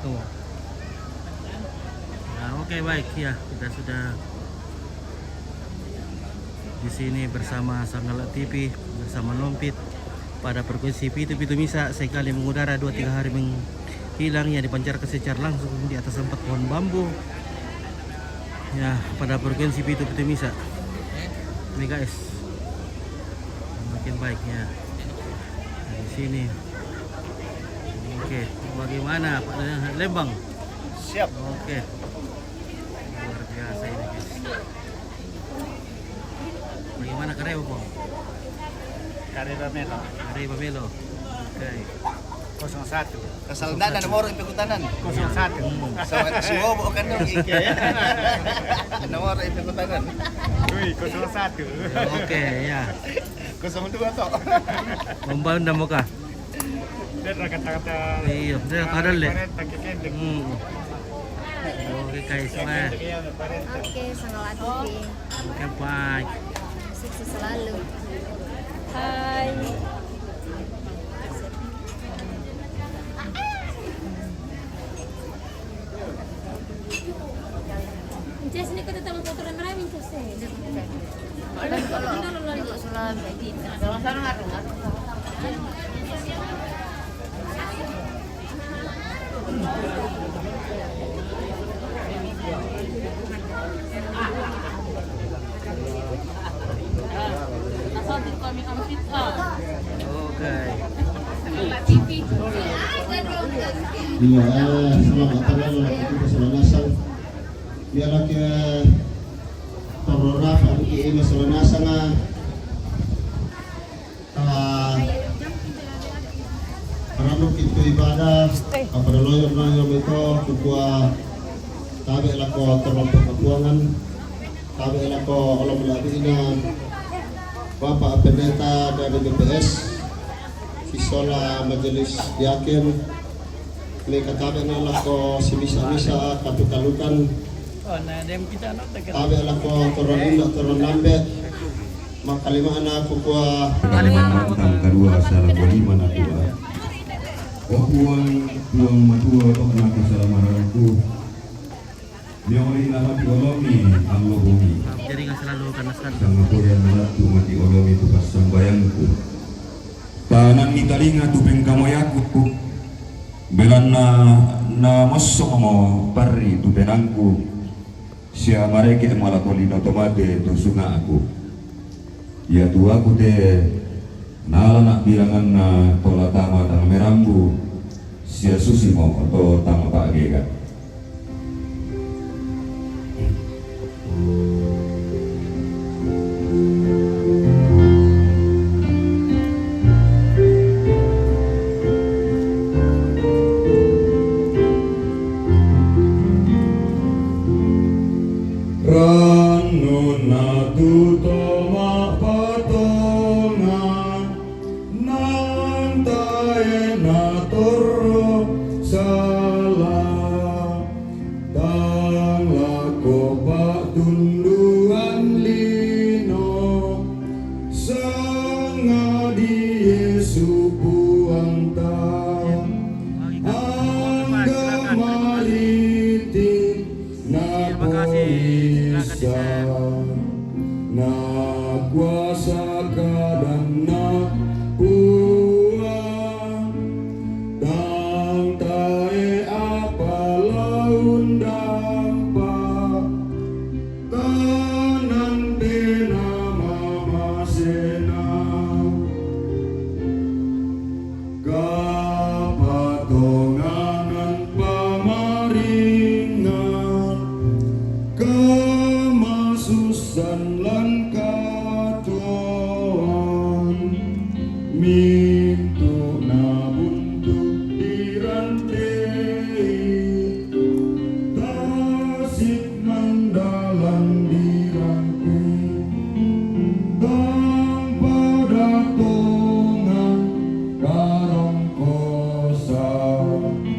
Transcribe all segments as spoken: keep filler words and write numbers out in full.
Tuh. Nah, oke, baik ya, kita sudah di sini bersama Sanggala T V, bersama Nompit pada frekuensi pitu pitu misa, sekali mengudara dua tiga hari menghilang, yang dipancarkan secara langsung di atas empat pohon bambu. Ya, pada frekuensi pitu pitu misa. Ini guys, makin baik ya. Di sini. Oke, bagaimana Pak Lembang? Siap. Oke. Luar biasa ini, guys. Bagaimana karya, Bang? Karya Pamelo. Karya Pamelo. Oke. Kosong satu. Kasal nda na nomor ipe kutanan. Kosong satu. Hmm. Sama suwobo kan dong, ike. Nomor ipe kutanan. Wih, kosong satu. Oke, ya. Kosong dua toh. Membangun dan muka. Dia kata-kata. Iya, dia ada le. Hmm. Oke, guys, mah. Oke, Sanggala T V. Oke, bye. Sukses selalu. Hai. Jess, ini kita tamu foto rame-rame, Jess, eh. Kalau, kalau, kalau, kalau, kalau, kalau, kalau, kalau, Oke. Iya, eh, selamat tanggal kita selama nasang. Iya, lagi, eh, Torora, Pak Buki, ini selama nasang, ah. Ah, ranu kita ibadah, apa dulu yang itu, kukua, tabe lako terlompok kepuangan. Tabe lako olom labi'na Bapak Pendeta dari B P S, si sola Majelis Diaken, meka tabe na lako si misa-misa kapitalukan, tabe lako toron indo toron lambe, makalima'na kukua. Tanggal dua salah dua lima na tua. O Puang, Puang matua to'na ku salah marangku. Mioli na mati olomi, allo bumi. Jadi nggak selalu karena selalu. Sangapoyan na latu mati olomi tu passambayangku. Tananni talinga tu pengkamoyaku. Belanna na mossongmo parri tu penangku. Sia mareke malako lino to mate tu sungaku. Iatu aku te nalana bilanganna to la tama tang merambu, sia susimo to tang pa'gega. Rannuna tu to ma'patongan, nang tae' natorro sala, tang lako pa'tunduan lino, sangadi Yesu Puangta, angga mariti. Terima kasih. Silakan di share. Na kuasa kadanna Puang, tang tae' apa la undampa, tanan pena mamasena. Kapatonganan pamaringngan, kamasusan lan katuoan, mintu' nabuntu' dirantei, tasik mandalan dirangkui, tang pada tongan karongkosan.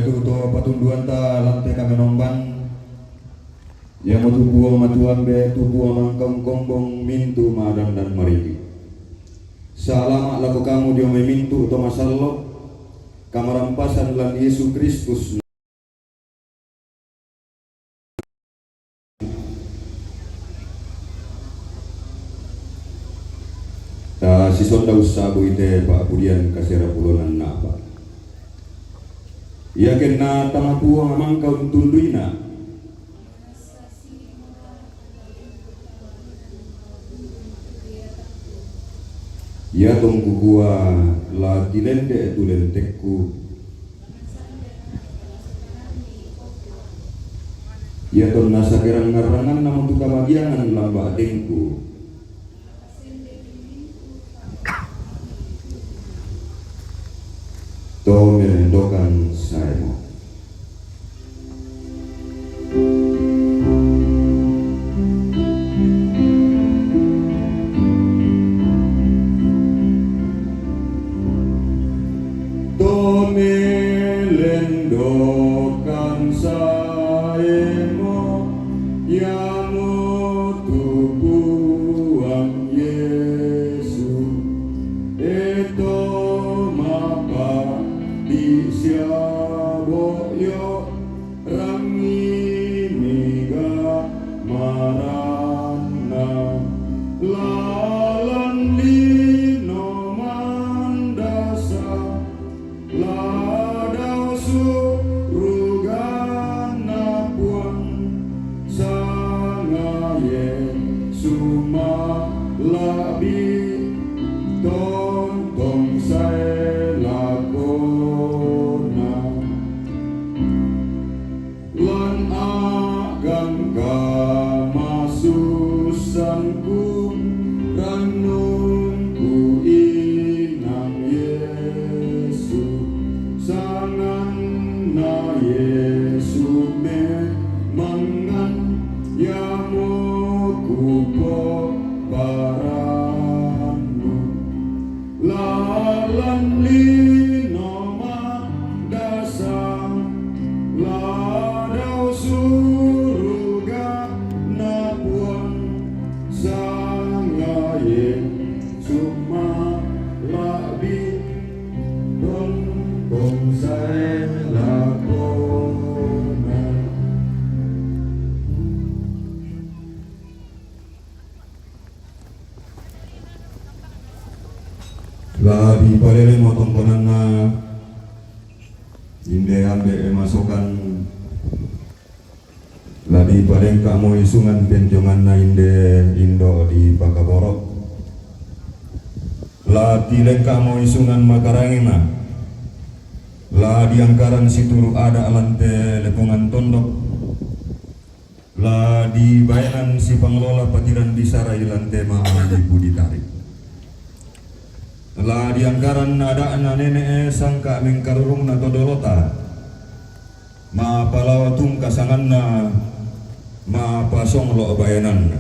Tu to patunduanta lan te kamenomban, iamotu Puang Matuambe, tu Puang Mangkaungkombong, mintu madandan maridi. Salama lako kamu dio mai mintu to masallo, kamarampasan lan Yesu Kristus. Ta sisonda ussabui te pa'pudian kasera pulonan napa. Iakenna tama Puang Amangka untunduina. Ia tong kukua la tilende tu lentekku. Ia tonna sakerang-ngarranganna mutu kamagiangan lamba' dengku. To melendokan saemo. To melendokan saemo, iamotu Puang Yesu, e to mapa di siabo'yo, rangi niga maranna, lalan lino mandasa, la dao suruganna Puang, sanga Yesu mala'bi, tontong sae lakona. Lan a'gangka masussanku, rannungku inang Yesu, sanganna Yesu memangan, iamo kupoparannu. Lalan lino mandasa, la dao suruganna Puang, sanga Yesu mala'bi, tontong sae lakona. La dipalelemo tongkonanna inde ambe' masokan, la dipalengka'mo isungan penjonganna inde indo' dipakaboro', la tilengka'mo isungan makarangena, la diangkaran situru' ada' lan te lepongan tondok, la dibaenan sipanglola patiran disarai lan te ma'a dipuditari. La diangkaran ada'na nene'e sangka' mengkarurungna to dolota, ma'apa lao tungka sanganna, ma'apa songlo' baenanna.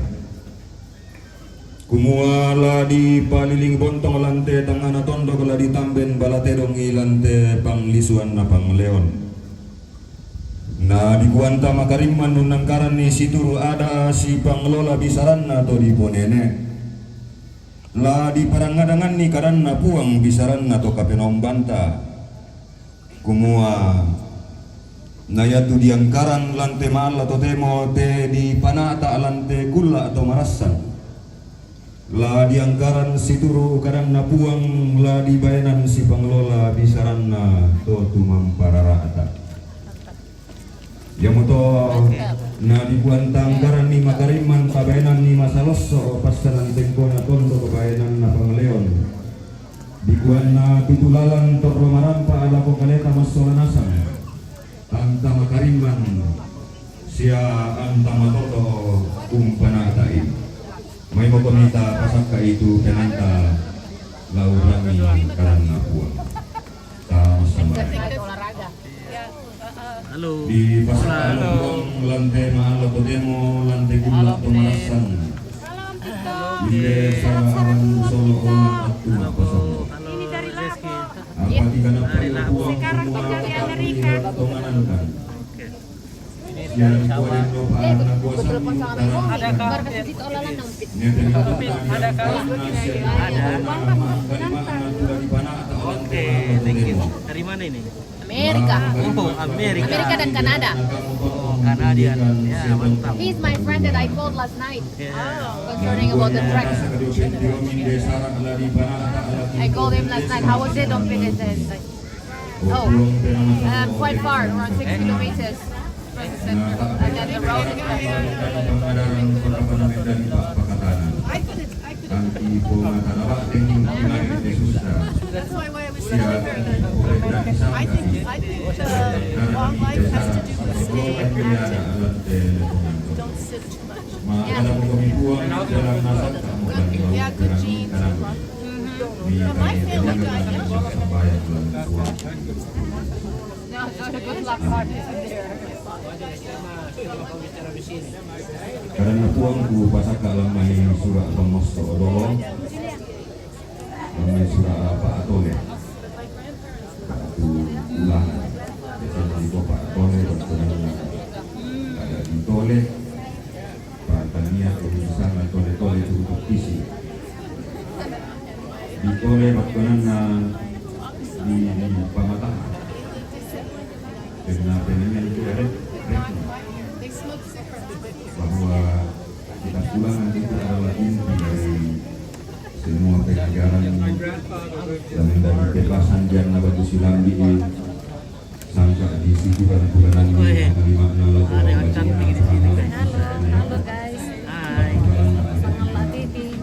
Kumua la dipaliling bontong lan te tangngana tondok, la ditamben bala tedongi lan te panglisuanna pangleon. Na dikuanta makarimman unnangkaranni situru' ada' sipanglola bisaranna to diponene'. La diparangngadanganni kadanna Puang bisaranna to kapenombanta. Kumua, na iatu diangkaran lan te ma'alla totemo te dipana'ta' lan te kulla' to marassan. La diangkaran situru' kadanna Puang, la dibaenan sipanglola bisaranna to tumampa rara'ta. Iamoto na dikuanta angkaranni makarimman pabaenanni masalosso' passalan tengkona tondok baenanna pangleon. Dikuanna tutu lalan torro marampa' lako kaleta massola nasang. Anta makarimman sia anta matoto' umpana'ta'i. Maimoko mita pasakka'i tu penaanta la urrangi kadanna Puang. Ta massambayang. Halo. Dipasakka' Puang lan te ma'alla totemo, lan te kulla' to marassan. Inde sala alang solo ola attu ma'pasongo. Halo, Rizky. Apa Sekarang kita di Amerika. Oke. Ini dari Sabah. Ada kah? Ada kah? Ada. Oke, thank you. Dari mana ini? Amerika. Oh, Amerika. Amerika dan Kanada. Oh, Canadian. Ya, mantap. He's my friend that I called last night. Yeah. Concerning about the trek. I called him last night. How was it? Don't pay attention. Oh, um, quite far, around six kilometers from the center. And then the road is That's why, why I was saying, I think, I think the wildlife has to do with staying active. Don't sit too much. Yeah. Good, yeah, good genes. Mm-hmm. My family died young. No, no, good luck. Karena puang ku pasaka lamai sura' pammosto' dolo, lamai sura' Pak Atole. Waktu ulang, biasa di Pak Atole, waktu ada di Tole, Pak Tania, kalau di sana Tole-Tole cukup kisi. Di Tole, waktu nana di, di Pamatahan. Dengan penyanyian itu ada, bahwa kita pulang nanti itu adalah inti dari semua pengajaran ini. Dan dari kebasan dia na batu silambi ini. Sangka di situ dan pulangan ini, lima nala. Ada yang cantik di sini, guys. Halo, guys. Hai. Sama Mbak Titi.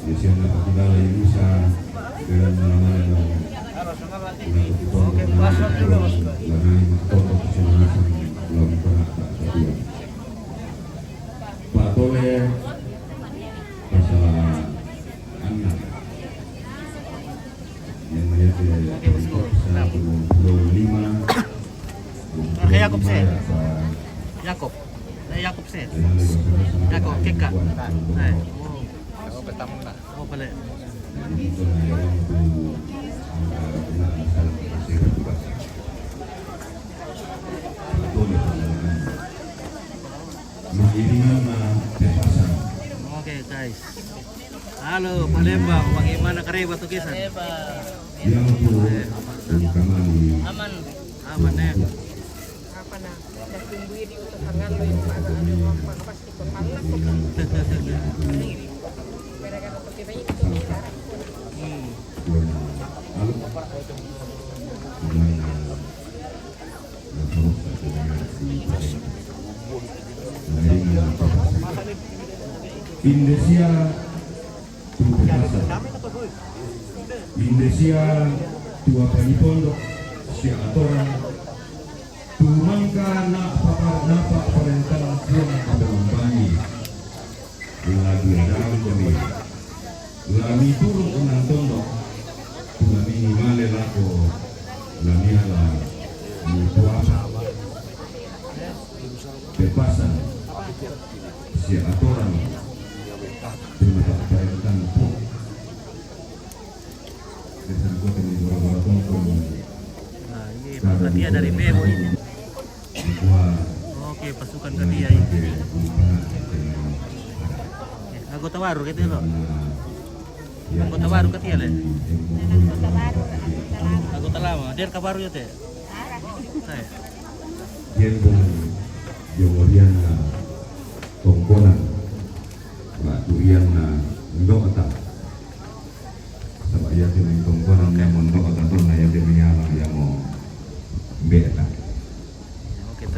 Di sini aku dah ini bisa dengan nama-nama. Oke, puasa dulu. Pak Tole, pasal anak. Yang saya tidak, satu puluh lima. Jorge Yakob, sir. Yakob. Nah, Yakob, sir. Yakob, Keka. Nah. Oh, pala. Oke, guys. Halo, Palembang. Bagaimana Kareba tu, Kisan? Kareba. Aman. Aman, ya. Apa na? Dah tunggu ini untuk tangan lo yang mana ada apa, pasti kepala kok. Gara-gara pakai banyak itu sekarang. Hmm. Indonesia. Indonesia, tua pani pondok, sia atoran, tu mangka napa, napa parentana Puang Kapelambangi. Lagi dalam kami, lami turun unang tondok, tu lami male lako, lami ala, mi puasa. Pepasan, sia atoran, tu mangka parentana Puang. Nah, ini Pak Katia dari Bemo ini. Oke, pasukan Katia ini. Oke, anggota baru gitu ya, Pak? Anggota baru Katia, Le? Anggota lama. Dia ka baru ya, Te? Saya. Dia pun, dia mau dia na tongkonan. Ba durian na ndok ta. Saba' iate mai tongkonan ia mondok atatunna iate mai alang ia mo mbe'ta.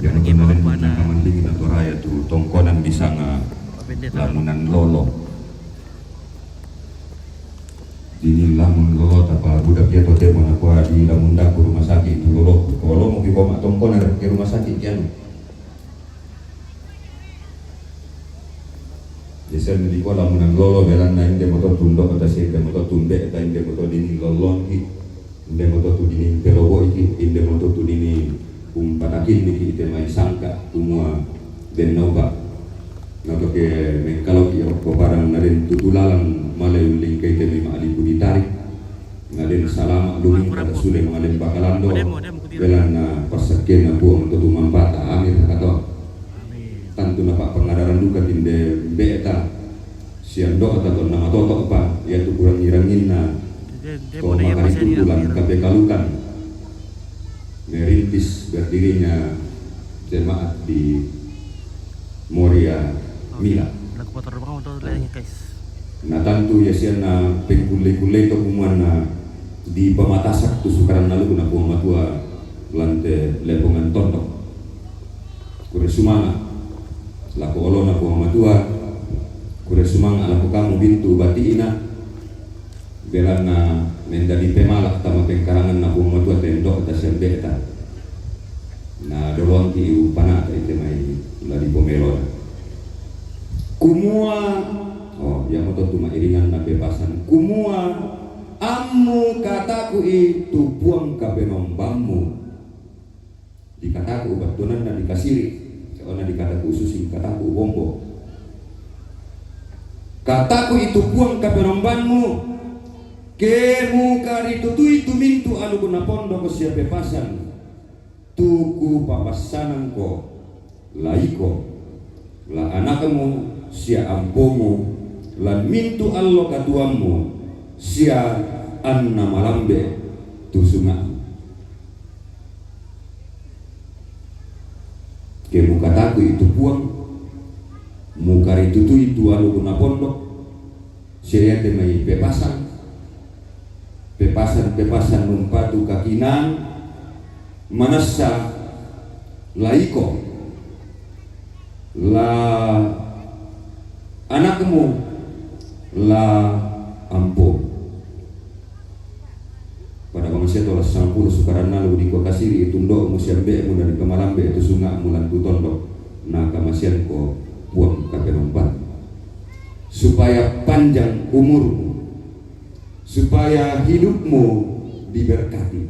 Ia mo tongkonan na kamandingina to raya tu tongkonan disanga lamunan lolo. Dini lamun lolo tapa budak ia totemo nakua di lamun daku rumah sakit tu lolo. Ko lomo ki koma tongkonan ke rumah sakit kianu. Disen dikua lamunan lolo belanna inde moto tundok ta inde moto tumbe ta inde moto dini lolongki, inde moto tu dini peroboiki, inde moto tu dini umpatakinniki ite mai sangka kumua dennoba. Natoke mengkaloki rokko parang naden tutulalang male ullingkai te mai ma'lipu ditarik. Salama' lumingka sule mangalem bakalando, belanna passakkenna Puang to tumampata. Amin, kata. Tantu napa'pangadaran duka tinde mbe'ta, siando'ta tonna matoto'pa, iatu kurangi-ranginna to makaritutu lan kapekalukan merintis berdirinya jemaat di Moria Mila. Na tantu ia sianna pengkulle-kulle to kumuanna dipamatasak tu sukaran alukna Puang Matua lan te lepongan tondok. Kure sumanga' lako olona Puang Matua, kure sumanga' lako kamu mintu' bati'na, belanna mendadi pemala' tama pengkaranganna Puang Matua tendo'ta siambe'ta. Na doloanki' umpana'ta ite mai la dipomelona. Kumua, oh, iamoto tu ma'iringanna pepasan. Kumua, ammu kataku'i tu Puang Kapenombammu. Dikataku' battuananna dikasiri', ca'na dikataku' susing kataku' bombo. Kataku'i tu Puang Kapenombammu, ke mukaritutui tu mintu' alukna pondok sia pepasan, tu kupapassanangko, la iko, la anakmu sia ampumu, lan mintu' allo katuammu, sia anna malambe' tu sunga'mu. Ke mukataku'i tu Puang, mukaritutui tu alukna pondok, sia iate mai pepasan, pepasan-pepasan umpatu kakinaan, manassa la iko, la anakmu, la ampumu. Pada bangsa to la sangpulo sukaran aluk dikua kasiri' tu indo'mu siambe'mu, na dipamalambe' tu sunga'mu lan tu tondok, na kamasianko Puang Kapenombammu. Supaya panjang umurmu, supaya hidupmu diberkati,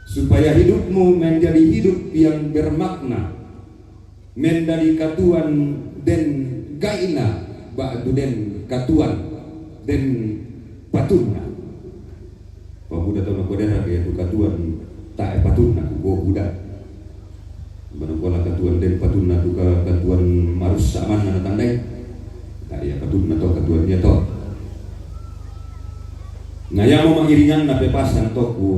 supaya hidupmu menjadi hidup yang bermakna, mendadi katuoan den gai'na, ba'tu den katuoan den patunna. Pabuda tau nakua, de raka iatu katuoan tae' patunna, kukua buda. Manakua la katuoan den patunna tu ka-, katuoan marussa' manna natandai. Na ia patunna to katuoan ia to. Na iamo ma'iringanna pepasan to ku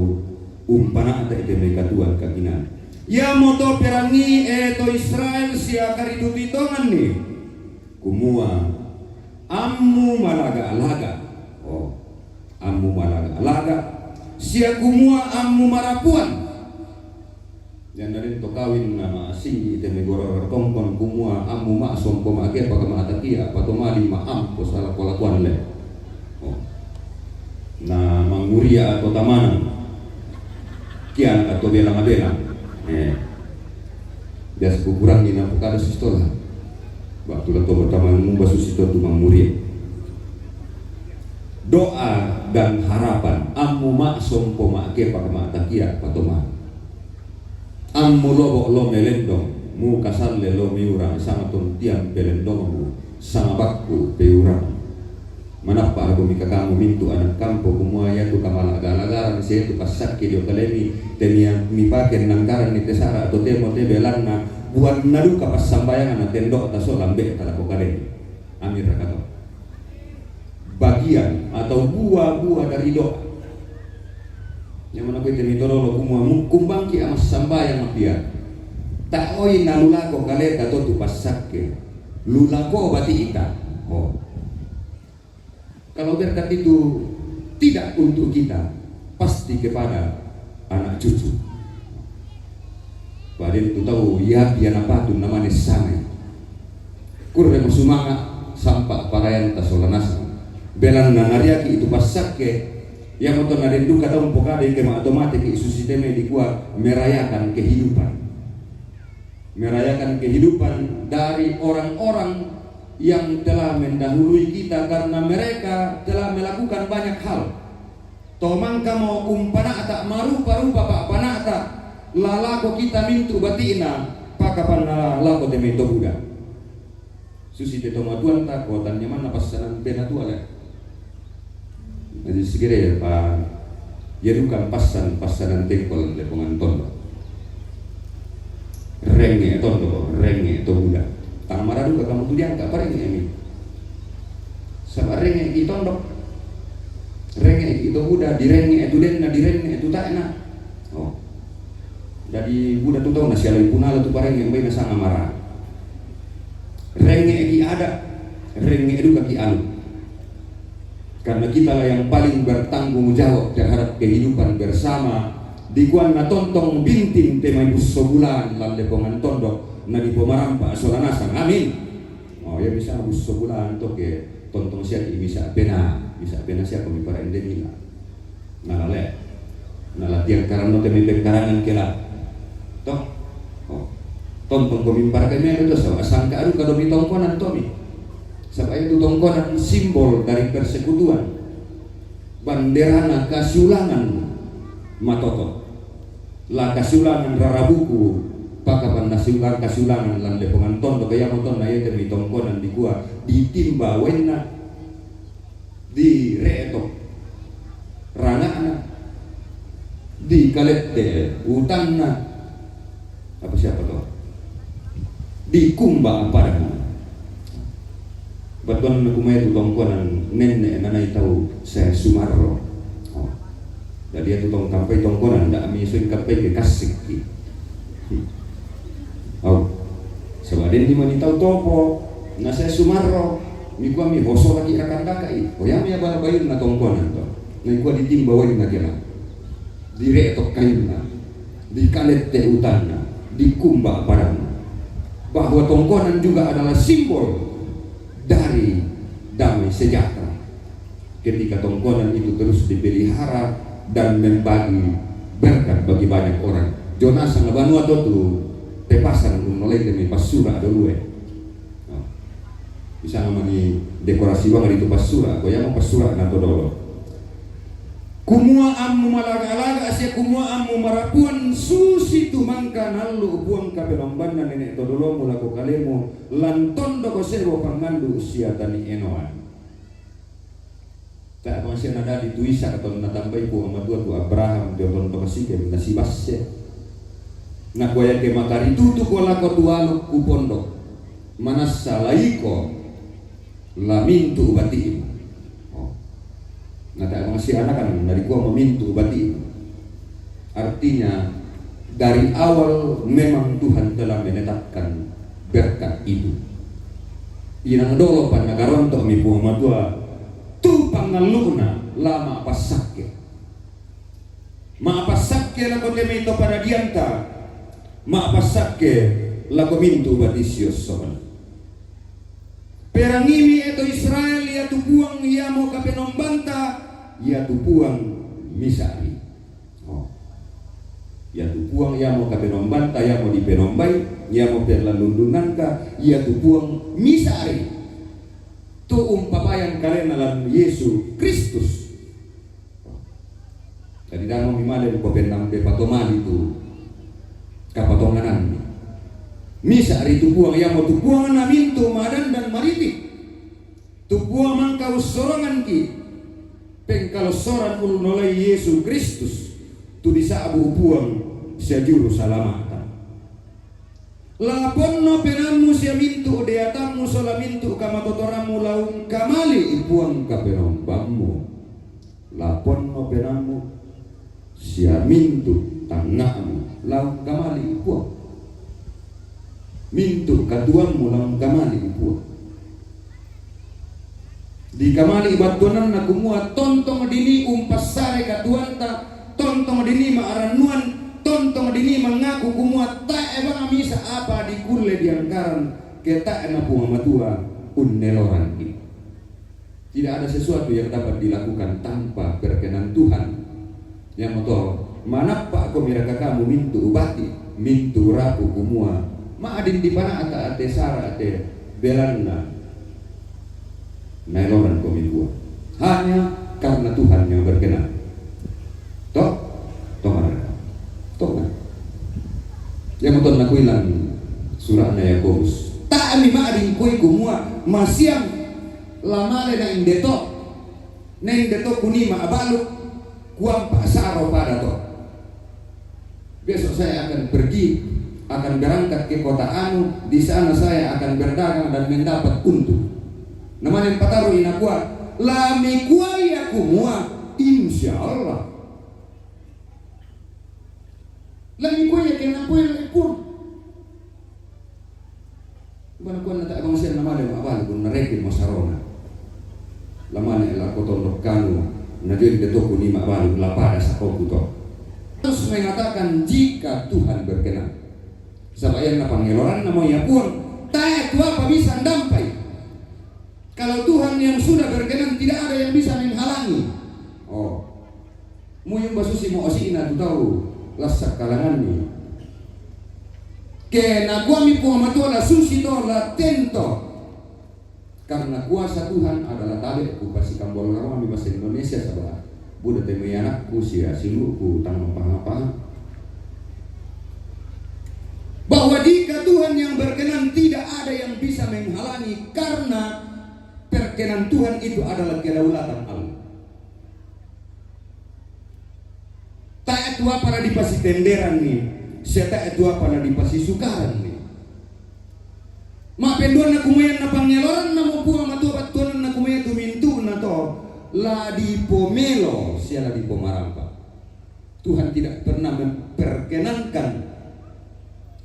umpana'ta ite mai katuoan kakinaan. Iamoto perangi, e to Israel, sia karitutui tonganni, kumua, ammu malaga-laga. Oh, ammu malaga-laga, sia kumua ammu marapuan. Janna den to kawin na ma'singgi' te mai gorara tongkon kumua ammu ma'sompo ma'kepak ma'takia' patomali ma'ampo salako-lakoan le. Oh. Na manguria' atau tamanan. Kian atau belang-belang. Eh. Biasa kukurangi na pukada sustola. Waktu la to bertamanan mumba susito tu manguria'. Doa dan harapan, ammu ma'sompo ma'kepak ma'takia' patomali. Ammu lobo' lo melendong, mukasalle lo miurang, sangaton tiang pelendongmu, sangabakku peurang. Manappa' lako mika kamu mintu' anak kampo, kumua iatu kamala-gala-galan sia iatu passakke dio kalemi, te mia-, mipake nangkaranni te sara' totemo te belanna buanna duka passambayanganna tendo'ta sola ambe'ta lako kalemi. Amin raka to. Bagian atau buah-buah dari doa. Iamo nakua te mitololo kumua mukkumbangki' amassambayang appia. Ta'oi na lulako kaleta to tu passakke. Lulako bati'ta. Oh. Kalau berkat itu tidak untuk kita, pasti kepada anak cucu. Pada itu tau ia pia napatun namane sangai. Kurre masumanga' sampa' parayanta sola nasang. Belanna nariaki' itu passakke, iamoto naden duka tau mpokadai ke ma'tomateki' susite mai dikua merayakan kehidupan. Merayakan kehidupan dari orang-orang yang telah mendahului kita karena mereka telah melakukan banyak hal. Tomangkamo umpana'ta marupa-rupa pa'pana'ta, lalako kita mintu' bati'na, pakapanna lalako te mai to buda. Susi te tomatuanta, ko tanyamanna passanan penatua le. Jadi segere pa, ya duka passan, passanan tengkol lepongan tondok. Renge tondok, renge to buda. Tang maraduka kamu tu diangka parenge mi. Saba renge ki tondok. Renge ki to buda, direnge tu denna, direnge tu taena. Oh. Jadi buda tu tau na sialai punala tu parenge mbai na sanga mara. Renge ki ada, renge duka ki anu. Karena kitalah yang paling bertanggung jawab terhadap kehidupan bersama. Dikuan na tontong binting te mai busso bulan lalle pongan tondok na di pomarampa sola nasang. Amin. Oh ya, bisa busso bulan to ke tontong siaki bisa pena, bisa pena siapa mi para endemila. Nalale. Nalatiang karanno te mi pengkarangan kela. Toh. Oh. Tontong ko mimpar kami ada dosa. Sangka aduh kado mi tongkonan to mi. Saba itu tongkonan simbol dari persekutuan. Banderana kasiulangan matoto. La kasiulangan rarabuku pakapan nasiulang kasiulangan lan lepongan tondo kaya moton na yete mi tongkonan dikua ditimba wenna. Di reto rangana, di kalette utanna, apa siapa to? Di kumba apa dengan batuan kumai tu tongkonan nenne nanai tau saya sumarro. Oh. Jadi itu tong kampai tongkonan ndak mi suin kampai ke kasik ki. Au. Saba den ni mani tau topo na saya sumarro. Mi kua mi hoso lagi rakan dakai. Oh ya mi abal bayun na tongkonan to. Na kua ditimba wain na kena. Di reto kainna. Di kalette utanna. Di kumba paranna. Bahwa tongkonan juga adalah simbol dari damai sejahtera. Ketika tongkonan itu terus dipelihara dan membagi berkat bagi banyak orang. Jonas sama banua to tu tepasan unolai demi pasura ada lue. Bisa namani dekorasi bang itu pasura, ko yang pasura na to dolo. Kumua ammu malaga-laga asia kumua ammu marapuan susi tu mangka nallu puang kapenombanna nenek to dolo mulako kalemu lantondo ko sebo pangandu usia tani enoan. Tak manusia nadadi tu Isak atau natambai Puang Matua tu Abraham di oton to kasikem nasibasse. Nakuayake makaritutu ko lako tu aluk ku pondok. Manassa laiko lamintu ubatimu. Oh. Nah tak manusia anakan dari kuah memintu ubatimu. Artinya dari awal memang Tuhan telah menetapkan berkat itu. Inang dolo pan nagarontok mi Puang Matua tu pangallukna lama passakke. Ma'passakke lako te mai to paradianta, ma'passakke lako mintu batisios soman. Perangimi eto Israel, iatu Puang iamo kapenombanta, iatu Puang misa'ri. Oh. Iatu Puang iamo kapenombanta, iamo dipenombai, iamo perlallundunanka, iatu Puang misa'ri. Tu umpapayan kalena lan Yesu Kristus. Jadi damo mi male ko pennampe patomali tu kapatongananmi. Misa ri tu Puang iamo tu Puang na mintu madandan mariti. Tu Puang mangka ussoronganki pengkalossoran ulunolai Yesu Kristus tu disa'bu Puang sia juru salama'ta. Laponno penammu sia mintu deatammu sola mintu kamatotorammu laung kamali Puang kapenombammu. Laponno penammu sia mintu tangnga'mu laung kamali Puang. Mintu katuammu laung kamali Puang. Di kamali battuananna kumua tontong dini umpassare katuanta, tontong dini ma'rannuan, tontong dini mangaku kumua tae bang misa apa dikulle diangkaran ke tae na Puang Matua unnelorangki. Tidak ada sesuatu yang dapat dilakukan tanpa perkenan Tuhan. Yang motor manappa ko miraka kamu mintu ubati, mintu rapu kumua ma'din dipana'ta ate sara ate belanna. Naeloran ko mikua. Hanya karena Tuhan yang berkenan. Toh? Toh mana? Toh mana? Yang motor nakuilang surahna Yakobus. Tak ami ma'din kui kumua masiang lamale na indeto. Nende to kunima abalu, kuampa saro pada to. Besok saya akan pergi, akan berangkat ke kota anu, di sana saya akan berdagang dan mendapat untung. Namanya pataru inakua, lami kuai aku mua, insya Allah. Lami kuai aku mua, insya Allah. Bana kuanna ta bangsa na male ma bale kun nareke masarona. Lamane la kotondok kanu, na jadi de toku ni ma bale la pada sakoku to. Terus mengatakan jika Tuhan berkenan. Sabayan na pangeloran na mo ya puang, tae tu apa bisa ndampai. Kalau Tuhan yang sudah berkenan, tidak ada yang bisa menghalangi. Oh. Muyung basusi mo osi na tu tau lasa kalangan ni. Ke na kuami puang matua la susi to la tento. Karena kuasa Tuhan adalah tabe ku pasi kambol rami bahasa Indonesia sabar. Buda teme anakku sia siluku tang mapahapa. Bahwa jika Tuhan yang berkenan tidak ada yang bisa menghalangi karena perkenan Tuhan itu adalah kedaulatan Allah. Tae tu apa na dipasitenderan ni, sia tae tu apa na dipasisukaran ni. Ma penduan na kumayan na pangeloran na mo puang matua batuan na kumayan tu mintu na to, la dipomelo, sia la dipomarampa. Tuhan tidak pernah memperkenankan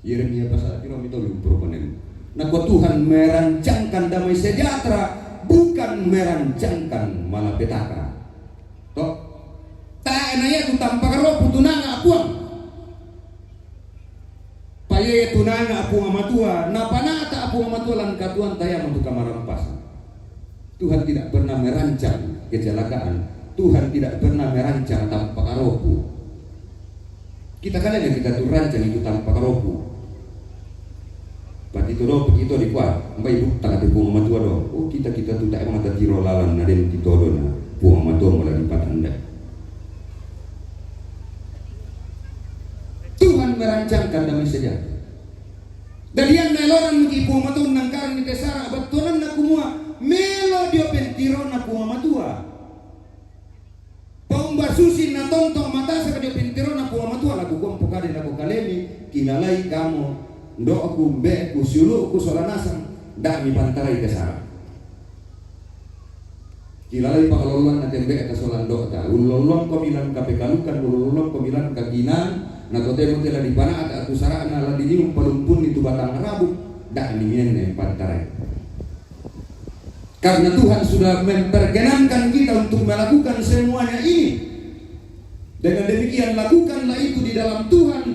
Yeremia pasal piro mito lima puluh enam. Nakua Tuhan merancangkan damai sejahtera, bukan merancangkan malapetaka. To. Tae na ya tu tampa karopu tunanga apuang. Paye tunanga apuang matua, na panata apuang matua langkatuan taya matu kamarampasa. Tuhan tidak pernah merancang kecelakaan. Tuhan tidak pernah merancang tampa karopu. Kita kalian yang kita tu rancang itu tampa karopu. Pati todo pati to di kuat, mbai bukta kata puang matua do. Oh, kita kita tu tak emang tiro lalan na den ti todo na puang matua mula di patanda. Tuhan merancangkan damai sejahtera. Dadian na eloran muki puang matua nangkaran ni tesara abatuanan na kumua melo dio pentirona puang matua. Paumba susi na tonto matasa ka dio pentirona puang matua laku kuampo kade laku kalemi, kilalai kamo, ndoku mbeku siuluku solanasang, dami pantarai tesara. Kilalai pangaloloan na tembe ta solan dokta. Ulolong komilan kapekalukan, ulolong komilan kakinan, na totemo tela di panata atu sarana la dinium palumpun itu batang rabu, dak ni mien pantarai. Karena Tuhan sudah memperkenankan kita untuk melakukan semuanya ini. Dengan demikian lakukanlah itu di dalam Tuhan.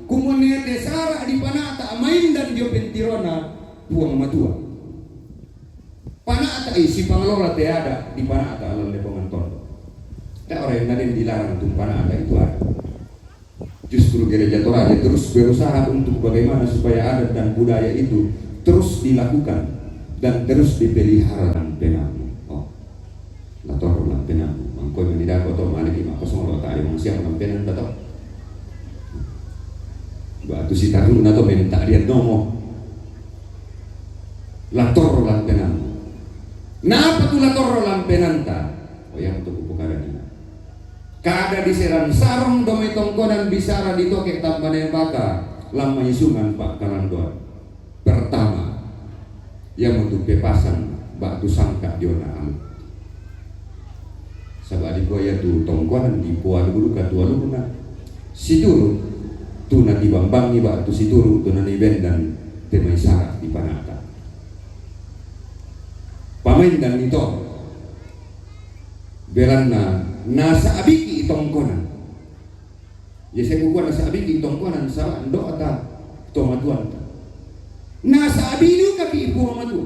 Kumone tesara di panata main dan dio pentirona puang matua. Panata isi pangelola te ada di panata lalle penganton. Tak orang yang nadin dilarang tu panata itu ada. Justru gereja Toraja terus berusaha untuk bagaimana supaya adat dan budaya itu terus dilakukan dan terus dipelihara dan penamu. Oh. Lator lampenan mangkoi manidako to maliki makosong lo tadi mangsiang lampenan tato. Batu si taru na to menta dia nomo. Lator lampenan. Napa tu lator lampenan ta? Oh, yang tu kupu kada ni. Kada di seran sarong domai tongkonan bisara di toke tambane baka lama isungan pak kalandoan. Pertama, ia mutu pepasan batu sangka diona amu. Sabab di kuaya tu tongkonan di kualu bulu katualu na. Situru tu na dibambangi batu situru tu na nibendan temai sarak di panata. Pamain dan nito belanna nasa abiki tongkonan. Ya saya kukuan nasa abiki tongkonan sarak ndo ata tomatuan. Nasa abidu kaki ipu matua.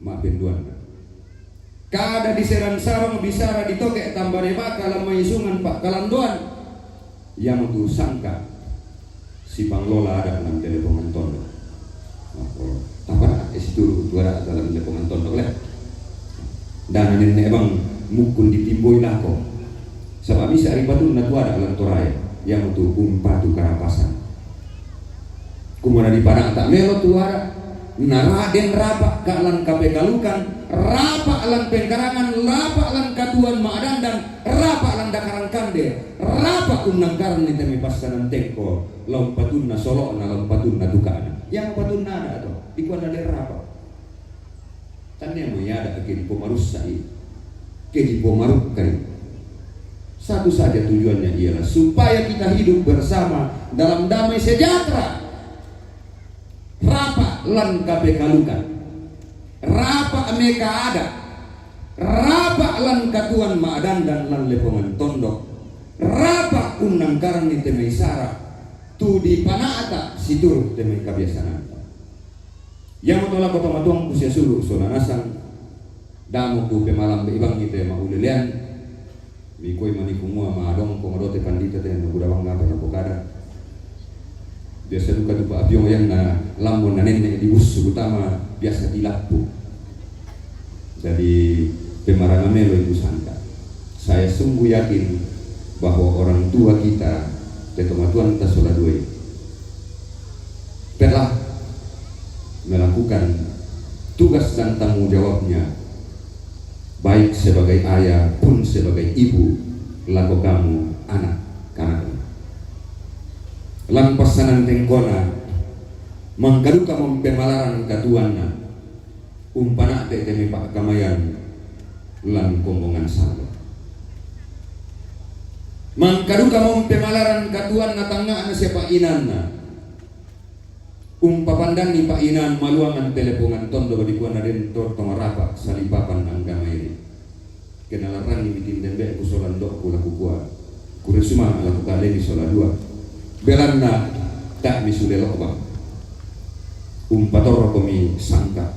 Mapenduan. Kada di seran sarong bisara di toke tambane baka lama isungan pak kalandoan. Yang tu sangka si panglola ada nang telepongan tondo. Tapana esi turu tuara dalam telepongan tondo le. Dan nenne bang mukun ditimboi lako. Sabab bisa ari patun na tuara dalam torai yang tu umpatu karapasan. Kumana di panata melo tuara. Na ra-, den rapa' ka lan kapekalukan, rapa' lan pengkarangan, rapa' lan katuoan ma'dandan, rapa' lan dakaran kande, rapa' unnangkaran ni te me' passanantengko, la umpatunna solo'na, la umpatunna tuka'na. Iyan patunna ada' to, dikuan na den rapa'. Tannia me' ada' ke dipomarussa'i, ke dipomarukkai. Satu saja tujuannya, ialah supaya kita hidup bersama dalam damai sejahtera. Rapa' lan kapekalukan, rapa' me' ka'ada', rapa' lan katuoan ma'dandan lan lepongan tondok, rapa' unnangkaran ni te me' sara' tu dipana'ta' siturut te me' kabiasananta. Iyamoto lako tomatuangku siya sulu' sola nasang, da'a mo ku pemalambe' bang ite ma'ulelean, mi kuwe' maniku mua madongko madote pandita te, na buda bang apa napokada. Biasa duka tu pa'apiong iyan na lambo na nenne' di bussu, utama biasa di lappu. Jadi, pemaranga melo itu sangka. Saya sungguh yakin bahwa orang tua kita, te tomatuanta sola duwe, telah melakukan tugas dan tanggung jawabnya, baik sebagai ayah pun sebagai ibu, lako kamu anak-kanakna. Lan passanantengkona, mangkaduka mompemalaran katuoanna, umpana'te te me' pa'kamayan lan kombongan sallo. Mangkaduka mompemalaran katuoanna tangnga'na siya pa'inanna, umpapandanni pa'inanna maluangan te lepongan tondok, dikuan na den to tomarapa' salipapan anggamairi. Kenalarranni mi tindembe'ku sola ndo'ku, laku kuwa', kure sumanga' laku kalemi sola duwa. Belanna ta' mi sule lo'bang. Umpatorroko mi sangka'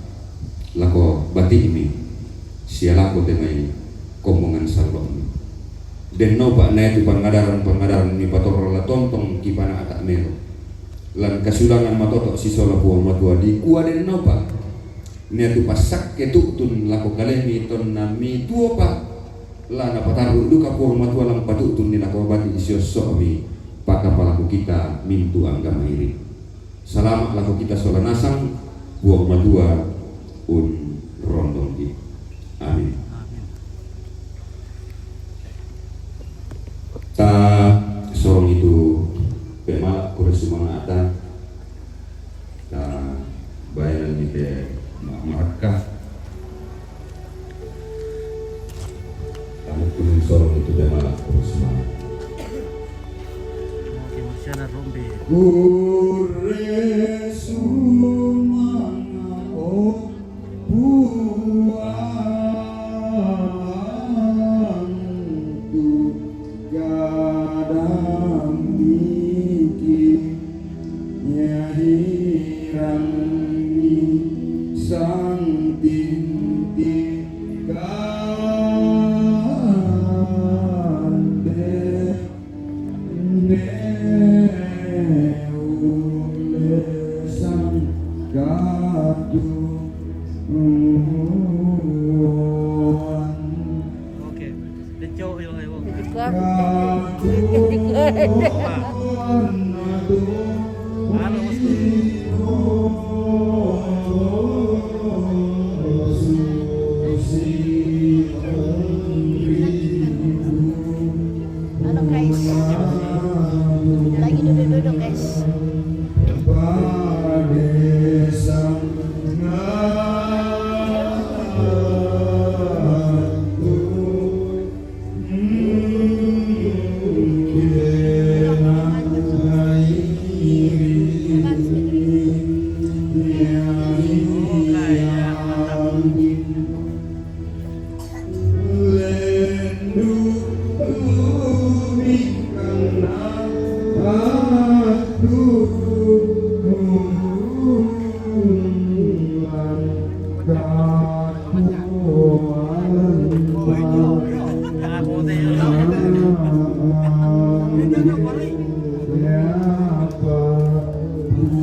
lako bati'mi siya lako te mai kombongan sallo'mi. Den naupa' naitu pangadaran-pangadaran mipatorro la tontong kipana'ta' melo. Lan kasiulangan matoto' sisola Puang Matua, dikuwa' den naupa' niya' tu passakke tu'tun lako kalemi tonna mituwopa, la napatarru' duka Puang Matua lan patu'tunni lako bati' siosso'mi pakapalaku kita mintu' anggamairi. Salama' lako kita sola nasang, Puang Matua unrondongki. Amin. Ta sorong itu pemala' kure sumanga'ta. Ka bayanan ni pe ma-, marakka. Kamu kunun sorong itu pe marakka, terus ma. Oke, Marsiana Rombe. Kure sumanga', oh, Puangku, gadang miki. Nyahirangi sang tinti kande, ne ule sang katu. Oke. Deco, ayo, ayo. Deco. Halo, bosku. Halo, guys. Lagi duduk-duduk, guys.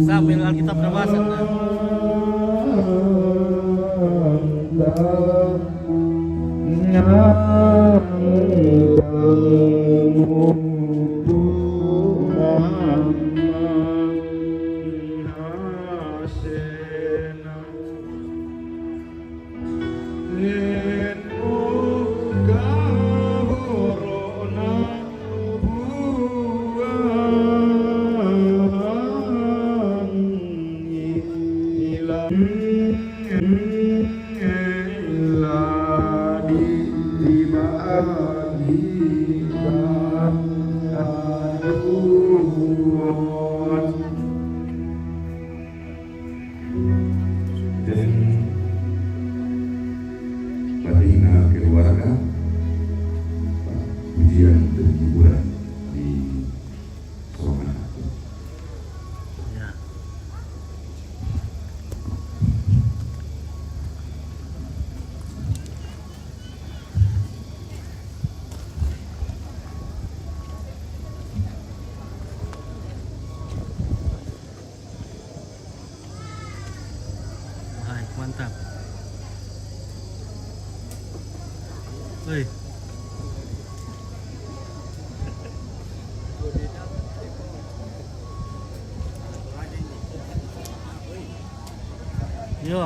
Sambil Alkitab na bahasa. Dan paringa keluarga, pujian dan hiburan di Songan. Ya. Hai, mantap. Hei. Yo.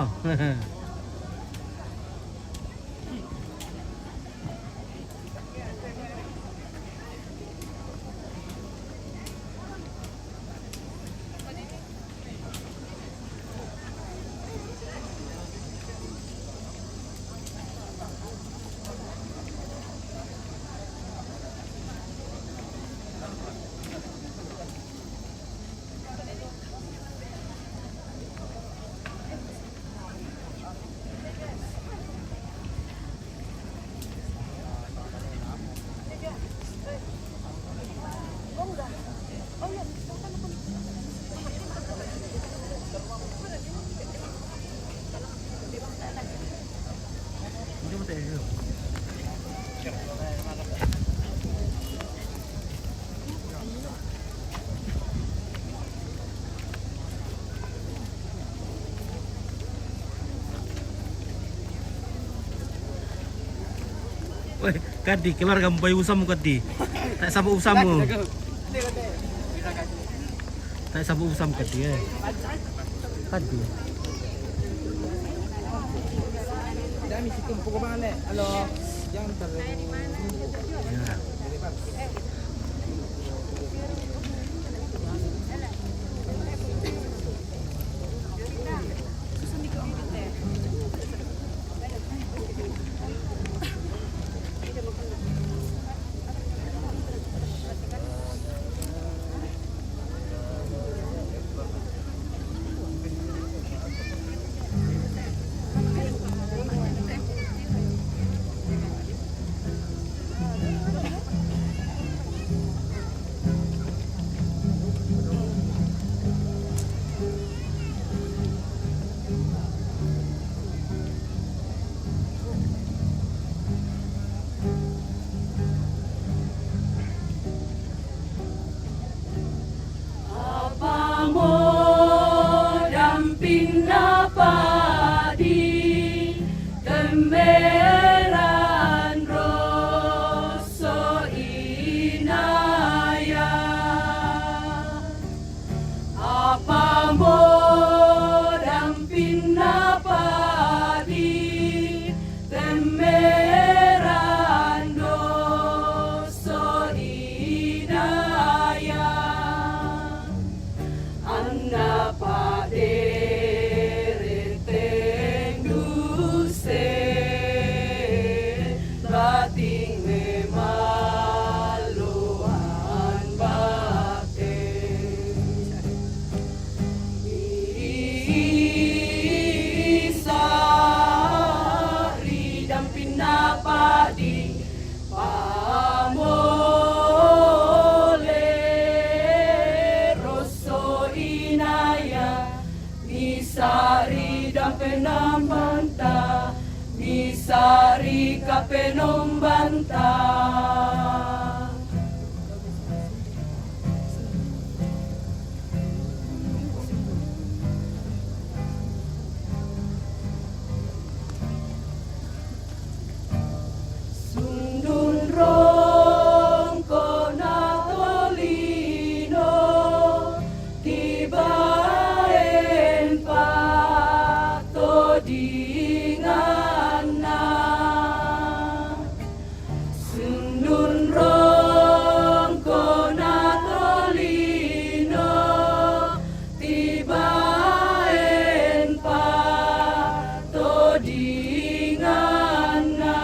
Weh, kadi keluarga mbai usamu kadi. Tak sapa usamu. Tak sapa usamu kadi, eh. Kadi. Kami situ pokok mana? Halo. Jangan terlalu. Ya. Apa mo dampinna padi, temmeran rosso inaya. Apa mo dampinna padi, temmeran rosso inaya. Anna padere tenduse, bating memalloan bate. Isa ri dampinna padi, pamole rosso inaya, misa ri dampinna manta, misa ri kapenombanta. Sundun rongkona tolino, tibaen pattodinganna. Sundun rongkona tolino, tibaen pattodinganna.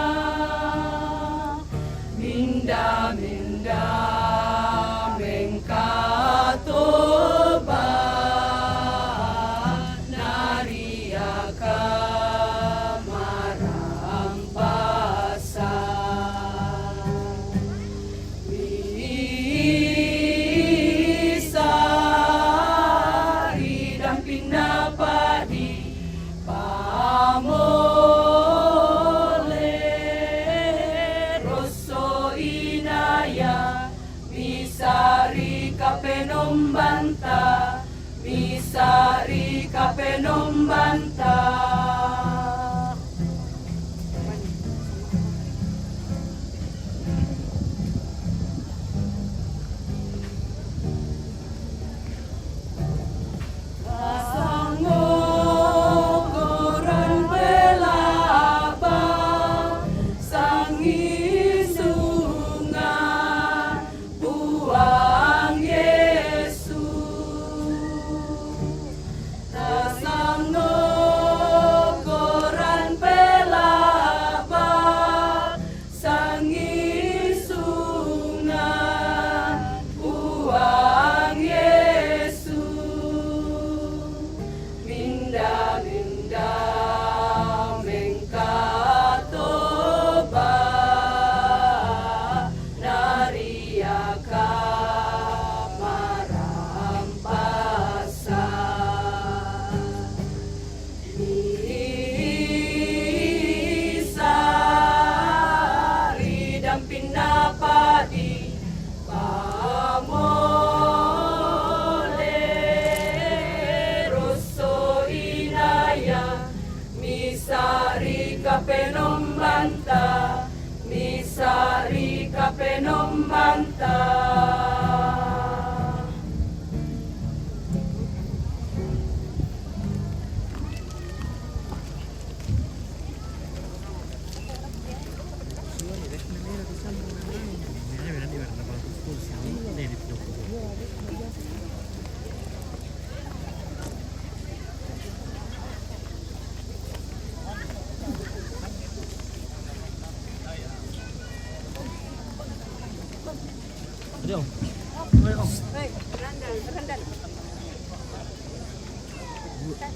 Ri kapenombanta, misa ri kapenombanta.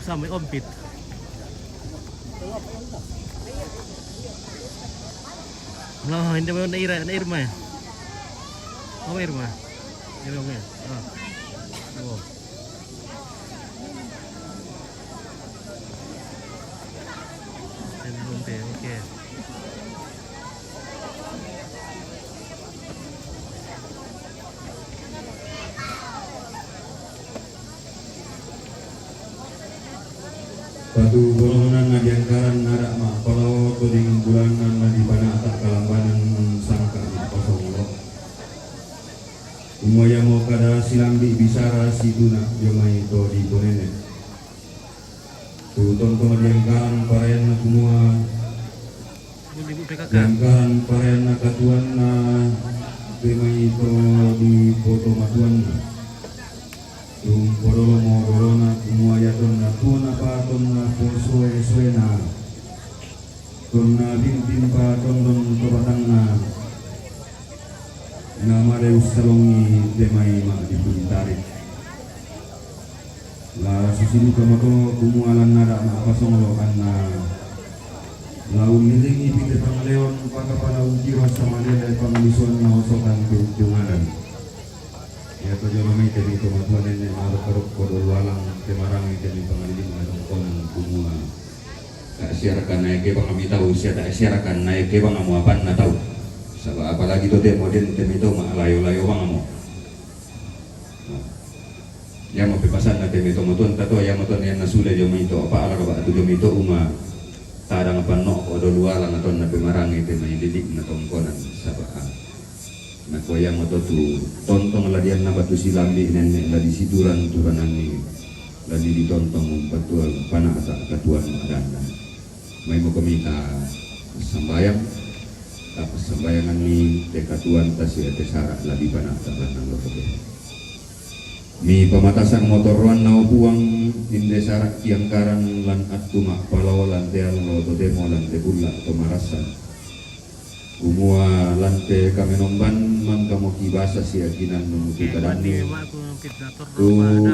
Sampai ompit. Lah, hindi mo na ira, na Irma. Apa Irma? Irma. Ah. Oh. Oke. Patu bolonganna diangkaran nada ma'palaoto dengan bulanna na di panata kalambanan sangka ma'pasonglo. Kumua iamo kada silambi bisara situna dio mai to diponene. Tu tontong diangkaran parayanna kumua diangkaran parayanna katuanna, de mai to dipoto matuanna. Tumpodolomo dolona kumua ia tonna tuona pa tonna posoe-soena. Tonna bintin pa tondon to batangna. Na made ussalongi de mai ma dipintari. La susiduka mato kumua lannada ma'pasonglo anna la ullilingi pite pangaleon pakapala untiro samalele panglisuanna osokan tu, tu ngadan. Ia to jolo mai te mai to matua nenne marokko-rokko dolu alang te marangi te mai pangalilingna tongkonan kumua. Tak siarakan naik kebang ami tau, sia tak siarakan naik kebang amu apanna tau. Saba apalagi to te moden te mai to ma layo-layo bang amu. Nah. Iamo pepasanna te mai to matuanta to, iamo to nianna sule dio mai to, apa ala roba tu dio mai to uma. Tadang panno ko dolu alang tonna pemarangi te mai lilikna tongkonan saba. Nakua iamo to tu tontong ladianna batu silambi nenne la disiturang tu ranangi la ditontong umpatuang panata katuan madanna. Maimo kami ta sambayang, ta sambayanganni te katuanta sia te sara la dipanata lanna loko. Mi pamatasang motoroanna o Puang, inde sara kiangkaran lan attu ma'palao lan te allo totemo lan te bulla to marassan. Kumua lan te kamenomban mangkamo kibasa siakinan nuntu kadanni. Tu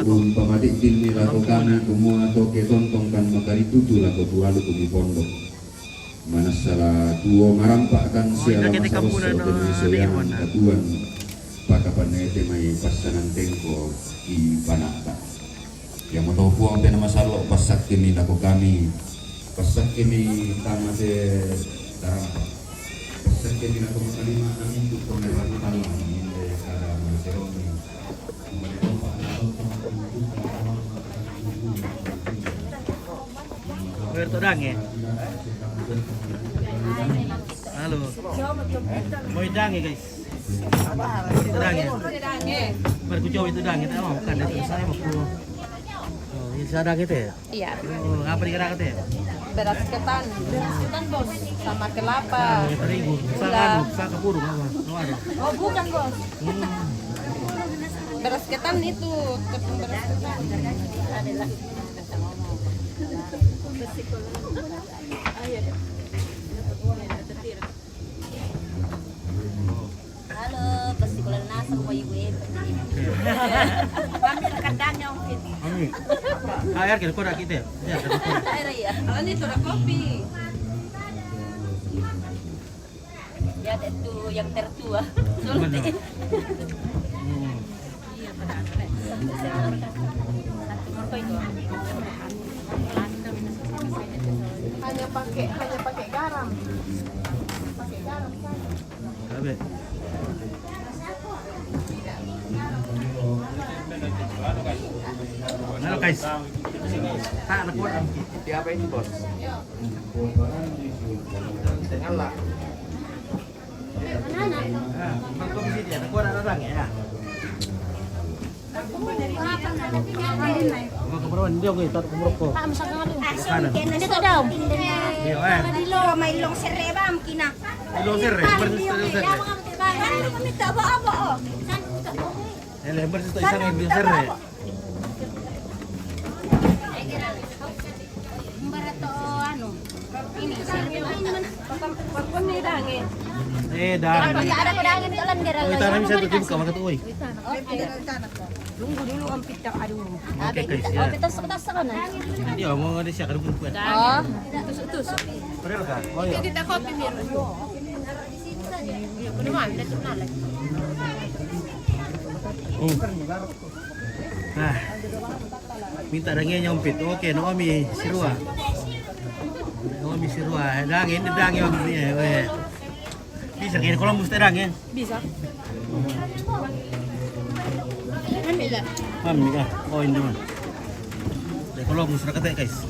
umpamadiddinni lako kami kumua to ke tontongkan makaritutu lako tualu kumi pondok. Manassa la tuo marampa'kan sia la masarosso te mai soyang katuan pakapanete mai passanantengko ki pana'ta. Iamoto Puang pena masallo passakkemi lako kami, passakkemi tama te tarampa, passakkemi lako makalima amintu pemerakutan inde kada maseroni. Roberto Dange. Halo. Boy Dange, guys. Itu Dange. Baru ku coba itu Dange, tapi emang bukan itu. Saya mau ku. Oh, ini saya Dange itu ya? Iya. Oh, apa dikira itu ya? Beras ketan. Beras ketan, Bos. Sama kelapa. Terigu. Gula. Saka burung apa? Oh, bukan, Bos. Hmm. Beras ketan itu, tepung beras ketan. Halo, pasti kalau nasa mau ibu itu. Ambil kandangnya mungkin. Amin. Air kita kodak kita. Ya, kita kodak. Air ya. Kalau ini sudah kopi. Ya, itu yang tertua. Sulti. Hmm. Hanya pakai, hanya pakai garam. Pakai garam saja. Tabe. Halo, guys. Sini. Tak ada kuat. Di apa itu, Bos? Tengah lah. Ah, makan sini, ada kuat, ada orang ya. Mga kabrawan, hindi ako ito, kumurok ko. Kanan. Dito daw. Iyo, eh. Dilo, may long sere ba, ang kina. Long sere, eh. Berarti long sere. Ano kami taba, abo, oh. Ele, berarti isang long sere. Barato, ano. Ini, sir. Eh, dahil. Ada ko dahil ito lang, dira. Oh, itanam siya ito, Jim, ka, mga tuoy. Lunggu dulu ang pita, aduh. Okay, guys, yan. Oh, pitas, pitas sa kanan. Hindi, oh, mga di siya, kalunggu po yan. Oh. Tusok, tusok. Parel ka? Oh, yeah. Hindi, ako, piniro. Hindi, ako naman, dito na lang. Oh. Ah. Minta dange niya umpit. Okay, Naomi, sirua. Naomi, sirua. Dange, hindi dange, Naomi, eh, eh. Bisa kini Columbus te dange. Bisa. Mami ka. Oh, hindi man. Te Columbus na kate, guys.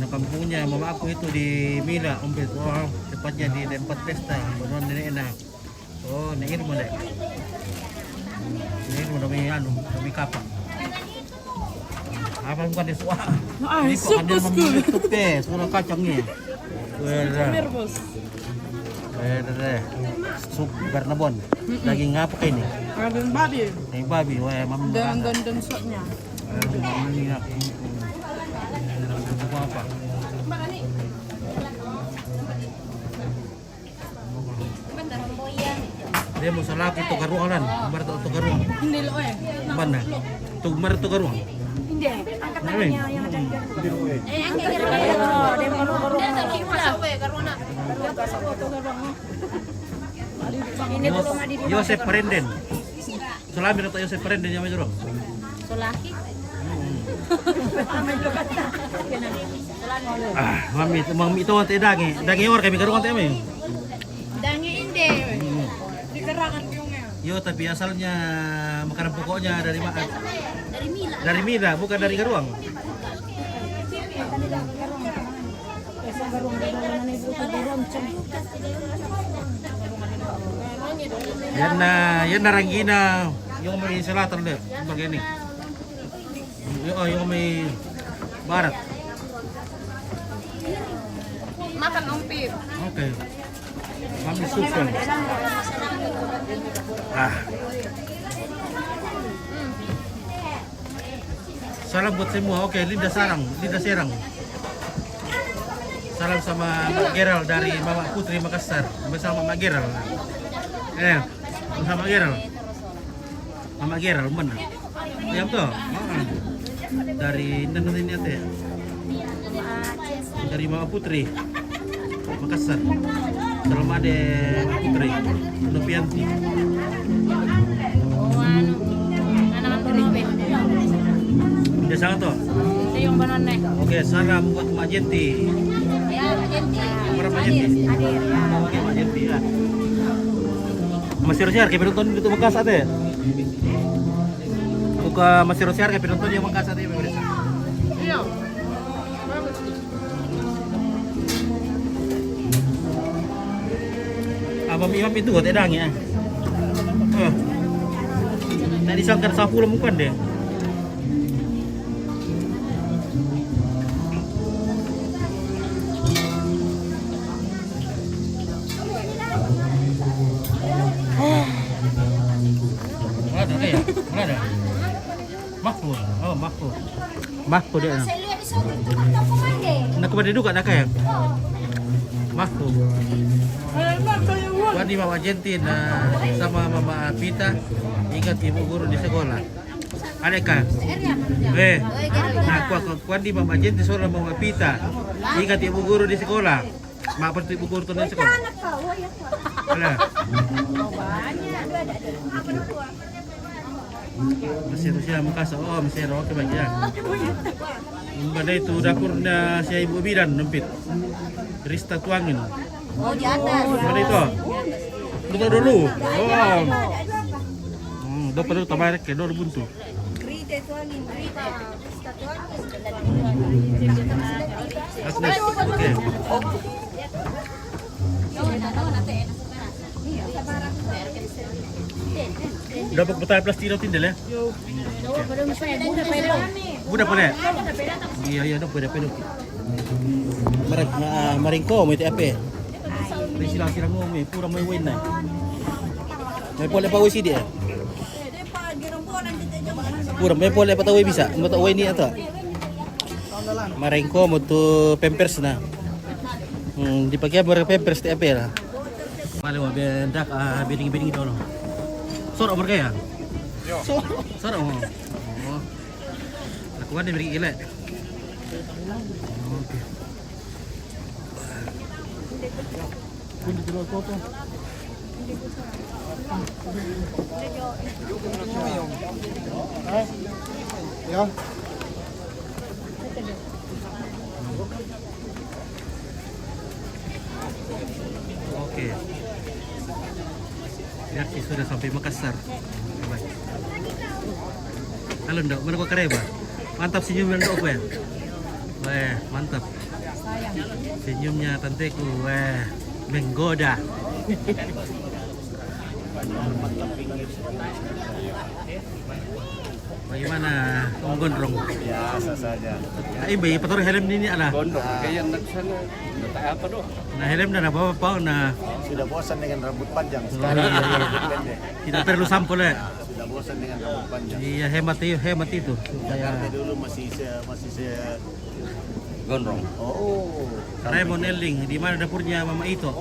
Nakampung niya, mama ako ito di Mila, umpit. Oh, tepatnya di tempat pesta. Baruan nini na. Oh, nairmo na. Nairmo na may ano, na may kapa. Apa bukan di suwa? Ah, ini kok sup ada bos, mami sup te, sudah kacang ni. Wala. Sup, bos. Wala. Sup Bernabon. Daging apa ini? Daging babi. Daging babi, wah, mami. Dan, dan, dan supnya. Wala, mami na. Apa? Dia mau salah aku tuh karualan, bar tuh karuang. Hindi lo eh. Mana? Tuh mar tuh karuang. Hindi. Angkat tangannya yang ada. Eh, angkat tangannya. Dia mau karuang. Ini tuh rumah di Yosep Parenden. Salami na tayo sa friend niya, may duro. Solaki. Ah, mami, mami ito ang te dange. Dange or kami karuan te, mami. Dange hindi. Di karangan yung nga. Yo, tapi asalnya makanan pokoknya dari ma-, dari Mila. Dari Mila, bukan dari Garuang. Yan na, yan na Rangina, yung may selatan ulit, yung pag ini. Yung, oh, yung may barat. Makan umpit. Okay. Mami super. Ah. Salam buat semua. Oke, Linda Sarang, Linda Serang. Salam sama Mak Geral dari Mama Putri Makassar. Bersama Mak Geral. Eh, bersama Geral. Mama Geral, mana? Ayam tuh. Dari Indonesia ini ya. Dari Mama Putri. Makassar. Salam ade Putri Nopianti. Oh, anu, anak-anak Felipe. Dia sangat tuh. Itu yang benar nih. Oke, salam buat Mak Jenti. Ya, Mak Jenti. Mana Mak Jenti? Hadir, hadir, ya. Oke, Mak Jenti ya. Masih harus ya, kayak penonton itu bekas ada ya? Buka masih harus ya, kayak penonton yang bekas ada ya, pemirsa? Iya. Abang Imam itu buat edang ya. Oh. Tadi sangkar sapuluh bukan deh. Wala na, eh. Wala na. Mahfud. Oh, Mahfud. Mahfud dia. Nah, kepada juga nak ya? Mahfud. Kuan di Mama Jentin, nah, sama Mama Pita. Ingat ibu guru di sekolah. Ada kah? Eh. Nah, kuan, kuan, kuan di Mama Jentin sama Mama Pita. Ingat ibu guru di sekolah. Mak perti buku turun sekolah. Anak kau, ya. Alah. Masih Rusia Makassar. Oh, masih Rusia, oke, baik ya. Pada itu dapurnya si ibu bidan nempit. Rista Tuangin. Oh, di atas. Pada itu. Buka dulu. Oh. Hmm, dapat dulu tabarek ya, dulu buntu. Greeted Asli. Oke. Dapat botol plastik itu tindel ya? Udah boleh. Iya, iya, udah boleh, boleh. Mereka, ah, maringko, mau itu apa? Ini silang-silang mau, mau, pura mau win na. Mau boleh apa sih dia? Pura, me pole pa tawwe bisa, me tawwe ni ata. Maringko mo tu pampers na. Hmm, di pakai mo pampers ti apel. Malu mo bendak, ah, biding-biding dulu. Soro mo kaya? Soro mo. Oh. Lakuan di biding ile. Oke. Ya. Oke. Berarti sudah sampai Makassar. Halo, Ndok, mana kau kareba? Mantap senyum Ndok, ya? Weh, mantap. Senyumnya tanteku, weh, menggoda. Bagaimana, Om Gondrong? Biasa saja. Ai, bai, pator helm ini ala. Gondrong, kayak yang di sana. Nggak tahu apa doh. Nah, helm dah apa-apa, nah. Sudah bosan dengan rambut panjang. Oh, sekarang iya, iya. Pendek. Tidak perlu sampo, ya. Sudah bosan dengan rambut panjang. Iya, hemat itu, hemat itu. Supaya Jakarta dulu masih se-, masih se- Gondrong. Oh. Raymond Eling, di mana dapurnya Mama Ito?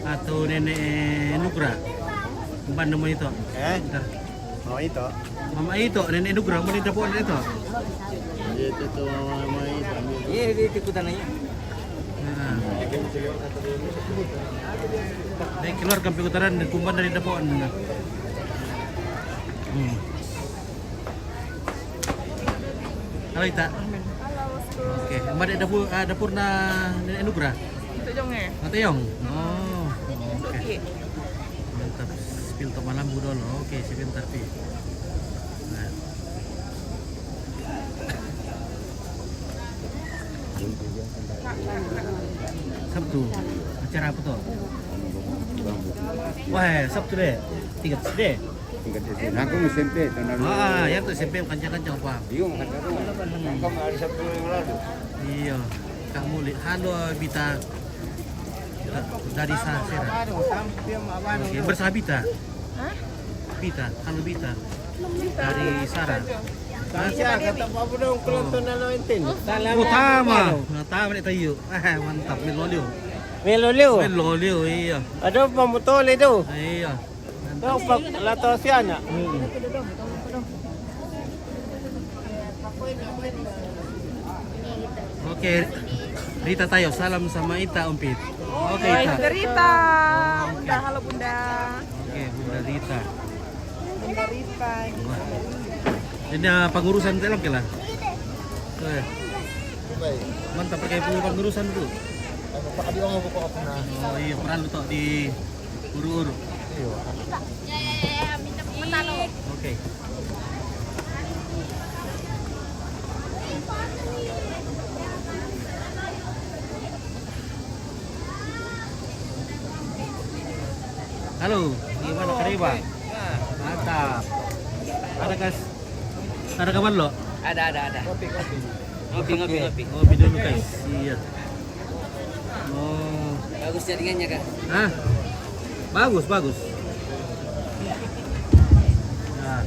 Atau Nenek Nugra? Bukan Mama Ito. Eh? Bentar. Mama Ito. Mama Ito, Nenek Nugra, mana dapur Nenek Ito? Iya, itu tuh Mama Ito. Iya, di, di Kuta Naya. Nah. Dia keluar ke putaran, kumban dari dapur. Hmm. Halo, Ita. Halo, Bosku. Oke, Mbak, dek dapur, ah, dapur na Nenek Nugra? Itu Jong, eh. Mata Yong? Hmm. Oh, oke. Oke. Mantap. Pil tok malam budol. Oke, sebentar, Pi. Nah. Sabtu, acara apa tuh? Wah, Sabtu deh. Tiga deh. Tingkat S D. Nah, aku S M P tahun lalu. Ah, ya tuh S M P kencang-kencang, Pak. Iya, makanya tuh. Kan kamu hari Sabtu yang lalu. Iya, Kak Mulik. Halo, Bita. Dari Sa-, Sera. Oke, bersama Bita. Hah? Bita, halo Bita. Dari Sara. Hah? Siya, kata pa po daw ang kulot na lo intin. Utama. Utama ni tayo. Ah, mantap. Melolio. Melolio. Melolio, iya. Aduh, pamutol itu. Iya. Ito, pag lato siya na. Hmm. Oke, Rita tayo. Salam sama Ita, Om Pit. Oke, Ita. Bunda Rita. Oke. Bunda, halo, Bunda. Oke, Bunda Rita. Bunda Rita. Wah. Ini, ah, pengurusan telang kela. Eh. Mantap pakai pengurusan tu. Oh iya, perlu tok di uru-uru. Iya. Ya, ya, ya, ya, minta pemeta lo. Oke. Halo, gimana kareba? Mantap. Ada kas, ada kawan lo? Ada, ada, ada. Ngopi, ngopi, ngopi. Ngopi dulu, guys. Iya. Oh. Bagus jaringannya, Kak. Hah? Bagus, bagus. Nah.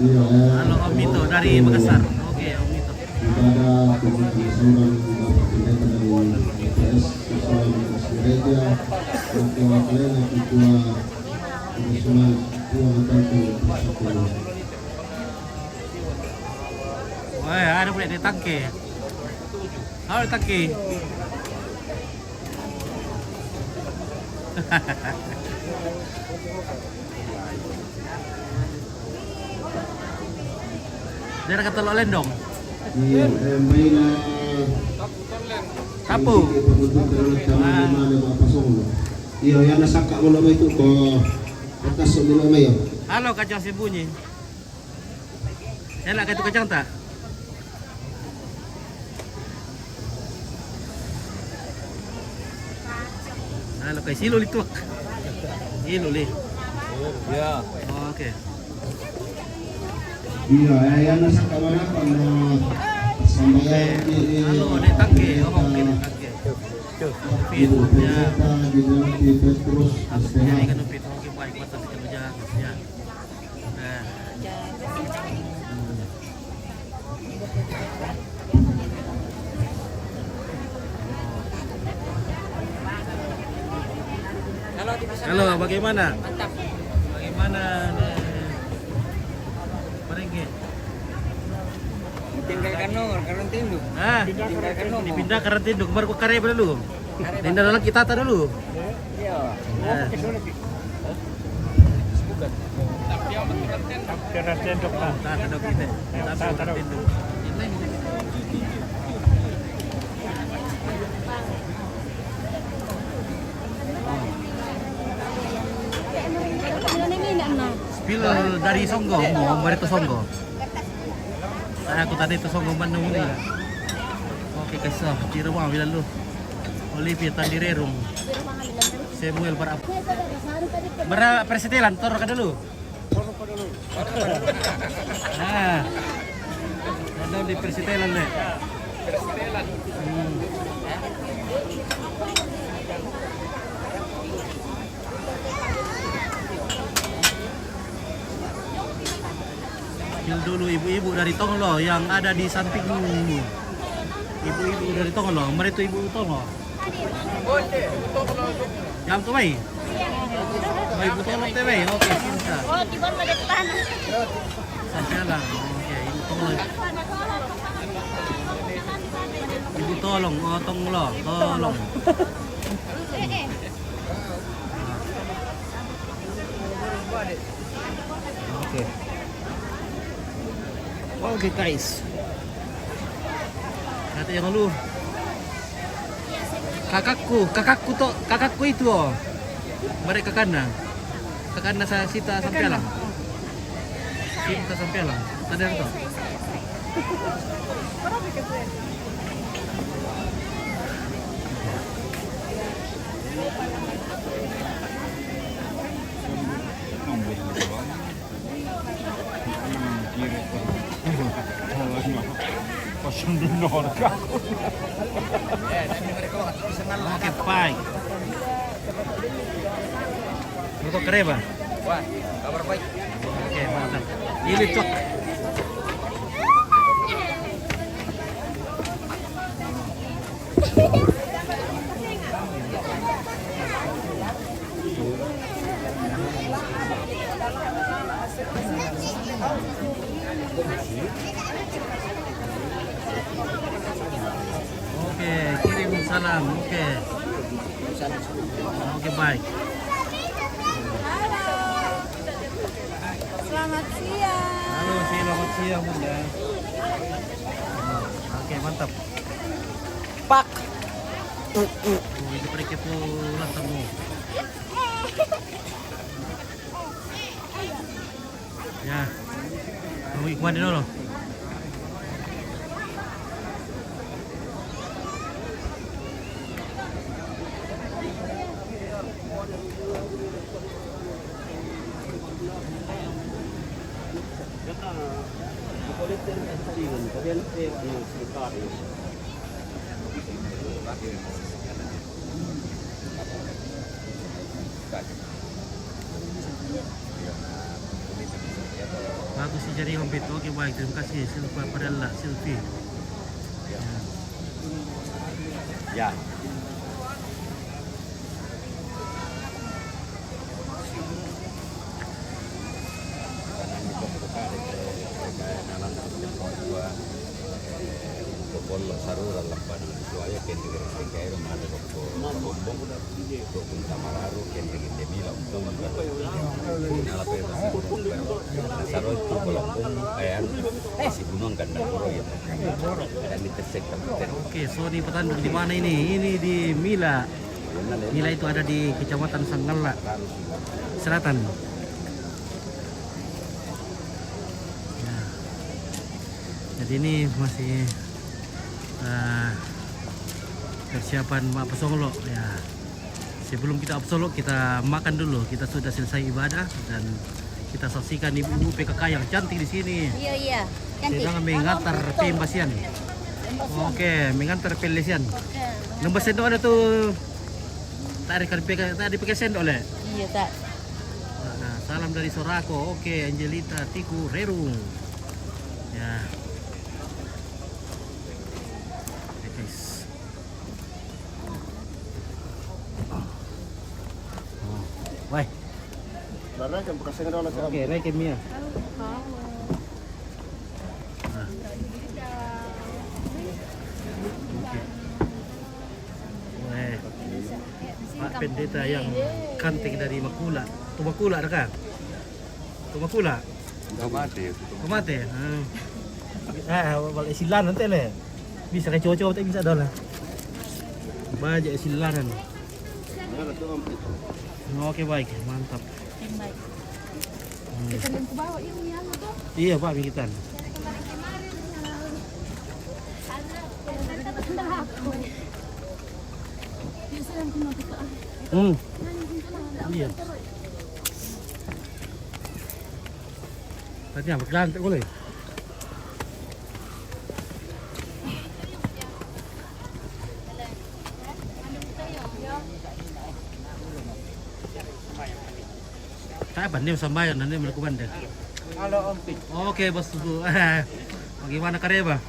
Iya, eh, halo, Om Ito dari Makassar. Oke, Om Ito. Kita ada komunikasi seorang Bapak Pendeta dari P P S, seorang Gereja, wakil-wakilnya ketua profesional, ketua antar ke. Wah, ada pula di tangke. Halo, tangke. Dia kata lo lendong. Iya, eh, main, eh, tapu. Ah. Iya, yang nasaka mo na may ko. Atas mo na may. Halo, kacang sembunyi. Enak ka itu kacang tak? Halo, kai silo lituk. Silo li. Ya. Oke. Iya, eh, yang nasa kawan apa, nah, sampai di, di, halo, Dek Tangke. Oh, oke, Dek Tangke. Ibu Petrus, Petrus, S P H. Ini kan Petrus, oke, baik, mata kita berjalan, ya. Nah. Halo, bagaimana? Mantap. Bagaimana, eh, Merengge? Tinggalkan nomor, karantinu. Hah? Tinggalkan nomor. Dipindah karantinu. Kemarin ku kareba dulu. Kareba. Pindah dulu kita dulu. Iya. Nah. Karantinu. Kita, kita, kita. Kita karantinu. Spill dari Songgo, mau mari tu Songgo. Saya aku tadi tu Songgo mana ni. Oke, kesah. Tira bang bilang lu. Olivia Tandirerung. Samuel Barap. Bara persetelan tor ka dulu. Nah, ada di persetelan deh. Hmm. Spill dulu ibu-ibu dari Tonglo yang ada di sampingmu. Ibu-ibu dari Tonglo, mereka itu ibu Tonglo. Jam tu mai? Mai ibu Tonglo te mai. Oke, sinta. Oh, di bawah ada tanah. Sampai lah. Oke, ibu Tonglo. Ibu tolong, oh, Tonglo, tolong. Oke. Oke, guys. Nanti yang lu. Kakakku, kakakku to, kakakku itu, oh. Mereka kakakna. Kakakna sa sita sampealang. Sita sampealang. Tadi apa to? Oke, pai. Lu kok kere, Bah? Wah, kabar baik. Oke, mantap. Ini cok. Oke, kirim salam. Oke. Oke, baik. Selamat siang. Halo, selamat siang, Bunda. Oke, mantap. Pak. Oh, ini perikit tuh ulang temu. Ya. Kamu ikuan dulu. Bagus si jari ombit. Oke, baik. Terima kasih, Silva Padella, Silvi. Ya. Ya. Karena ini kok buka ada ke, ke, ke, nalan, eh, pokok sarura lampana suaya kende kere kere mata kok bombong. Tukun tamararu, kende kende mila, umpung, ala pe basi, saro itu kalau umpung, eh, anu, si gunung kan dan boro ya. Dan di tesek kan. Oke, Sony Petanduk di mana ini? Ini di Mila. Mila itu ada di Kecamatan Sanggala Selatan. Ini masih, eh, persiapan mau pasolo, ya. Sebelum kita pasolo, kita makan dulu. Kita sudah selesai ibadah dan kita saksikan ibu-ibu P K K yang cantik di sini. Iya, iya. Cantik. Sedang mengantar pembasian. Oke, mengantar pembasian. Oke. Nembas sendok ada tuh. Tak ada kan pakai, tak ada pakai sendok, Le? Iya, tak. Nah, salam dari Sorako. Oke, Angelita, Tiku, Reru. Ya. Oke, guys. Oh. Wah. Oke, rekem ya. Nah. Oke. Weh. Pak Pendeta yang kanting dari Makula. Tu Makula dah kan? Tu Makula. Dah mati ya, tu. Dah mati. Hmm. Ah, balik silan nanti le. Bisa ke cocok tak bisa dah lah. Banyak silanan. Oke, baik, mantap. Hmm. Kita yang ku bawa ini anu tuh. Iya, Pak, bikitan. Dari kemarin-kemarin, eh, ada, ada, ada, ada. Biasa yang kena kita. Hmm. Iya. Tadi apa? Gelantik boleh? Tak apa, ni sambayan, ni melakukan deh. Halo, Om Pit. Oke, Bos. Bagaimana kareba?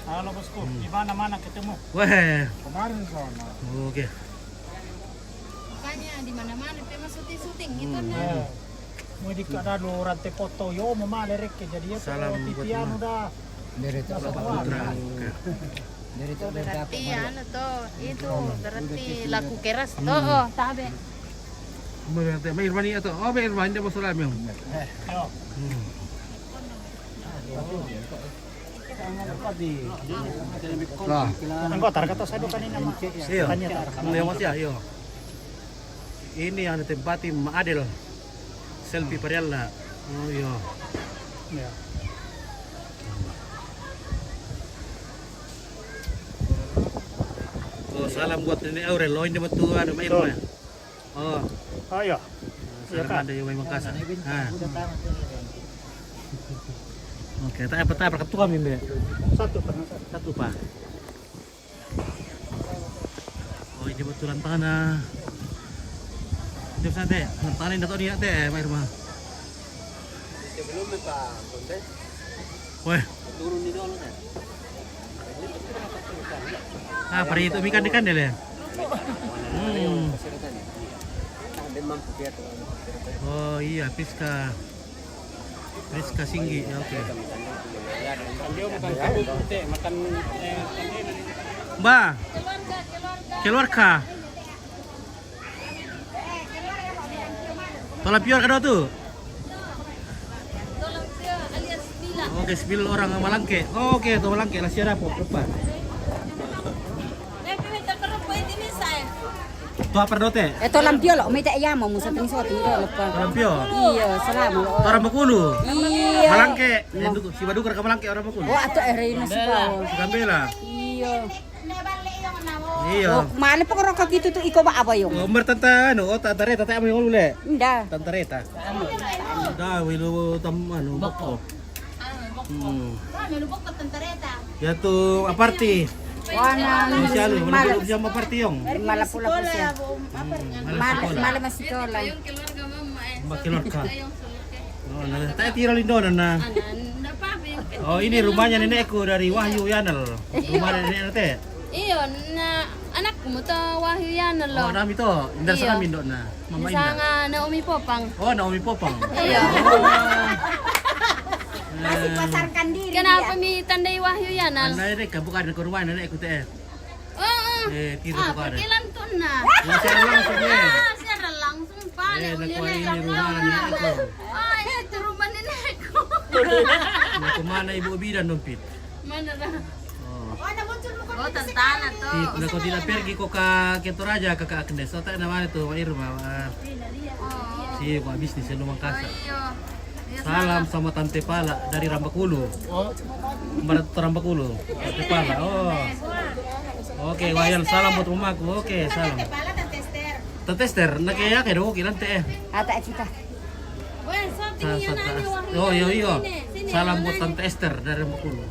Halo, Bosku. Hmm. Di mana-mana ketemu. Weh. Kemarin sana. Oke. Makanya di mana-mana dia mah syuting-syuting gitu, hmm, nah. Eh, mau di kada lu rantai foto, yo, mau mana rek jadi ya, salam buat Tipian Mama. Udah. Dari itu Salam Putra. Oke. Dari itu berarti anu tuh, itu berarti laku keras tuh, oh, tabe. Berarti Mai Irmani atau, oh, Mai Irmani dia mau salam yang. Yo. Hmm. Nah. Anggo tarkata sado kanina ma. Iya. Tanya tar. Iya, Mas, ya, iya. Ini yang ditempati Ma Adel. Selfie Parialla. Oh, iya. Iya. Oh, salam buat Nenek Aurel. Oh, ini betul anu, Mai Irma. Oh. Oh, iya. Iya, Kak. Salam ada yang Makassar. Ah. Oke, tak apa, tak apa, ketua mimbe. Satu, Pak. Satu, Pak. Oh, ini betulan tanah. Dia sana, Teh. Tanah ini, Dato', ni, Teh, Mai Irma. Sebelum, Pak Kontes. Weh. Turun di dulu, kan? Ah, pari itu ikan-ikan deh, Le. Hmm. Oh iya, Priska. Priska Singgi, ya, oke. Dia makan kabut, teh, makan, eh, Mbah, keluarga. Tolampior kada tu? Oke, sembilan orang Malangke. Oke, tu Malangke lah siapa? Lupa. Tu apa dote? Eh, Tolampior lo, mita iya mau musa ting soti do lupa. Tolampior. Iya, selama lo. Orang Bakulu. Iya. Malangke. Yang dulu, si Badukar ke Malangke orang Bakulu. Oh, atau eh Rino si Bao. Si Gambela. Iya. Iya. Oh, mana pengerok gitu tuh iko ba apa, Yong? Oh, mer tante anu, oh, tante Reta, tante anu, le. Nda. Tante Reta. Nda, wilu tam anu, boko. Hmm. Ya tu aparti. Wana. Sialu, mana belum jam aparti, Yong? Malah pula pula. Hmm, malah sekolah. Malah masih sekolah. Makin lorka. Oh, nah, tak tiro lindo, nah. Oh, ini rumahnya nenekku dari Wahyu Yanel. Rumah nenek nanti. Iyo, na anakku mu to Wahyu Yanel lo. Oh, nami to. Indra sana mindo na. Mama Indah. Sanga Naomi Popang. Oh, Naomi Popang. Iya. Oh. Masih pasarkan diri. Kenapa mi tandai Wahyu Yanel? Andai deh, bukan ke rumah nenekku teh. Oh, oh. Eh, tiro tu kada. Perkelan tu na. Siaran langsung, eh. Ah, siaran langsung, Pak. Eh, nak kuah ini rumah nenekku. Ah, ini tu rumah nenekku. Mau ke mana ibu bidan dompit? Mana dah? Oh. Oh, tantana tu. Tidak, kau tidak pergi kau ke kantor aja, kakak Agnes. Otak namanya tu, Pak Irma. Oh. Si, kau bisnis di Makassar. Oh, iya. Salam sama Tante Pala dari Rambakulu. Oh. Barat Rambakulu. Kepala. Oh. Oke, Wayan, salam buat mamaku. Oke, salam. Tante Esther, nak ya, kayak dong, kiran teh. Ata kita. Sa- sa- ta- Oh, iyo, iyo. Salam buat Tante Esther dari Rambakulu.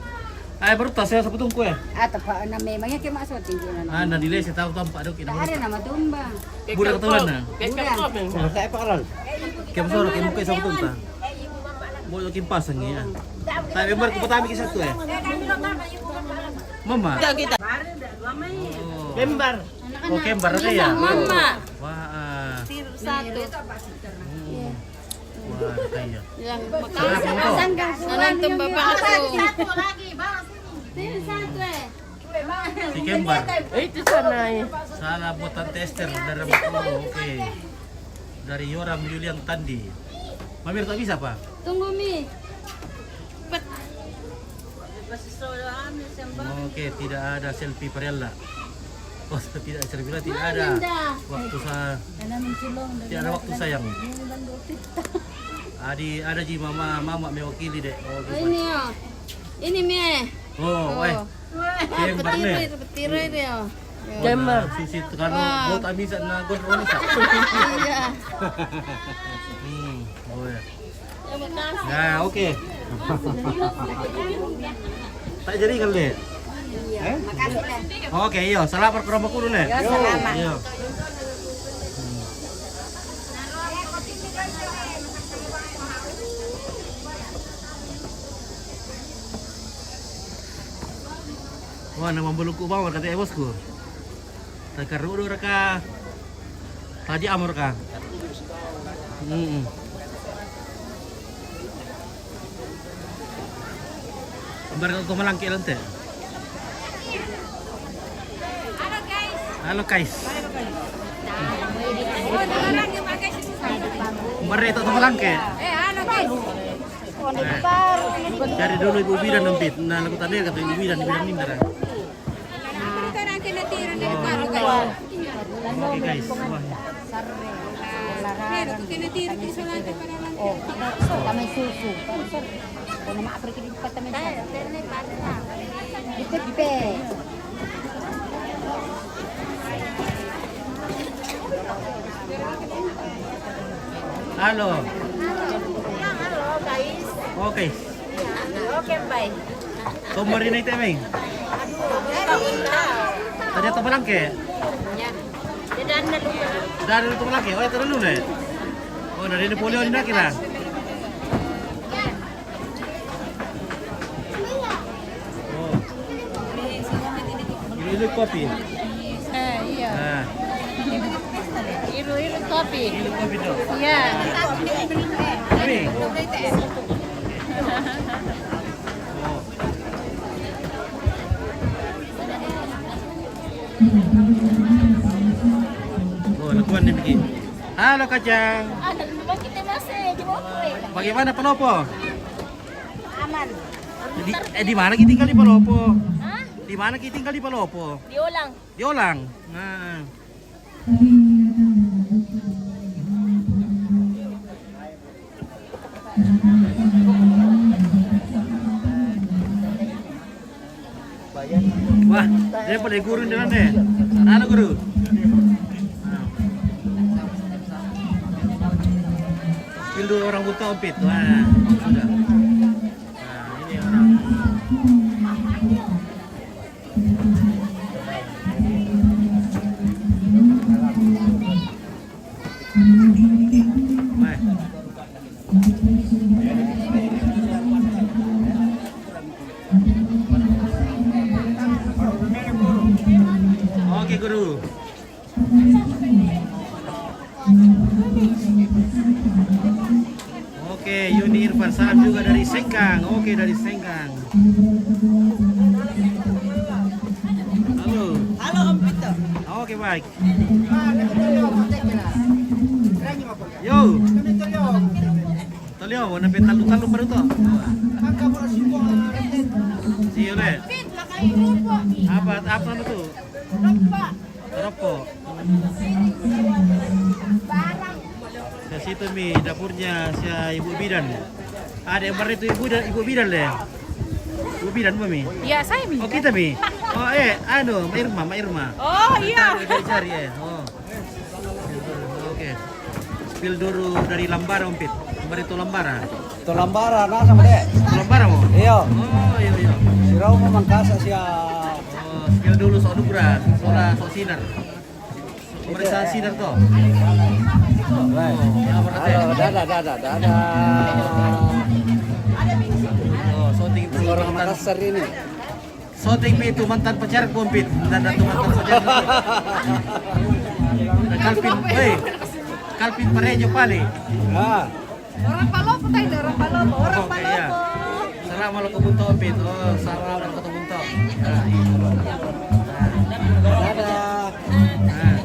Ay, baru tas ya, sebetulnya kue. Ata pa na memangnya ke maksud tinggi na. Ah, na dile, saya tahu tampak dok. Ada nama tumba. Budak keturunan na. Budak. Kayak apa, Alan? Kayak apa, Alan? Kayak apa, Alan? Kayak apa, Alan? Mau yakin pasang ya. Tapi baru kita ambil ke satu ya. Mama. Kita, kita. Oh. Kembar. Oh, kembar ya. Mama. Wah. Ah. Satu. Hmm. Wah, iya. Yang bekas. Satu lagi, balas ini. Satu, eh. Si kembar. Itu sana, eh. Salam buat Tante Esther dari Rambakulu. Oke. Dari Yoram Yulian Tandi. Mami tak bisa, Pak? Tunggu, Mi. Pet. Oke, tidak ada selfie Parella. Oh, tidak selfie Parella, tidak ada. Waktu saya tidak ada waktu, sayang. Adi ada ji mama, mama mewakili dek. Oh, ini ya. Ini, Mi. Oh, eh. Kembar, petir itu ya. Kembar. Susi kalau mau tak bisa, nah, gue bisa. Iya. Hmm, oh ya. Nah, oke. Tak jadi kali. Iya, makasih lah. Oke, iya, selamat ke Rambakulu nih. Ya, selamat. Iya. Wah, nama buluku bawah kata bosku. Takarudu raka. Tadi amor ka. Mm-mm. Kembar itu malangke lante. Halo, guys. Kembar itu malangke. Eh, halo, guys. Dari dulu ibu bidan nempit. Nah, lagu tadi kata ibu bidan, ibu bidan ini. Oke, guys. Wah. Oh, kami susu. Kau nama apa kita di tempat kami? Di Pepe. Halo. Halo, guys. Oke. Oke, bye. Tomari na ite, Meng. Tadi atau malangke? Ya. Dia dah ada lupa. Dah ada lupa malangke. Oh, itu dulu, ne? Oh, dari ini polio ini nak kira. Oh. Ini kopi. Eh, iya. Ah. Iru-iru kopi. Iru kopi tu. Iya. Ini. Oh. Oh, lakuan ni bikin. Halo, Kacang. Ah, dan memang kita masih di Bogor. Bagaimana Palopo? Aman. Di, eh, di mana kita tinggal di Palopo? Hah? Di mana kita tinggal di Palopo? Di Olang. Di Olang. Nah. Wah, dia boleh guru di mana? Halo, guru. Nah. Skill dua orang buta ompit. Wah, sudah. Nah, ini orang. Wah. Oke, guru. Oke, Yuni Irfan, salam juga dari Sengkang. Oke, dari Sengkang. Halo. Halo, Om Pito. Oke, baik. Yo. Tolio, mau nempe talu-talu baru toh. See you, Le. Apa, apa itu? Rokok. Ke situ, Mi, dapurnya si Ibu Bidan. Ada yang pernah itu Ibu dan Ibu Bidan, Le. Lu bidan ba mi? Ya, saya mi. Oh, kita mi. Oh, eh, anu, Mak Irma, Mak Irma. Oh, iya. Cari, cari, cari, eh. Oh. Oke. Spill dulu dari Lambara, Ompit. Lambara itu Lambara. Itu Lambara, nah sama deh. Lambara mo? Iya. Oh, iya, iya. Si Roma Mangkasa siya. Oh, spill dulu sok dubra, sola sok sinar. Merisa sinar to. Weh. Ya, berarti. Halo, dada, dada, dada. Oh, soting Orang Makassar ini. Soting pi itu mantan pacar Ompit. Dan itu mantan pacar. Kalpin, hei. Kalpin parejo pali. Ah, Orang Palopo tayo, orang Palopo, orang Oke, iya. Palopo. Salam lo ke Bunto, Ompit. Oh, salam lo ke Bunto. Nah, iya. dadah. Nah.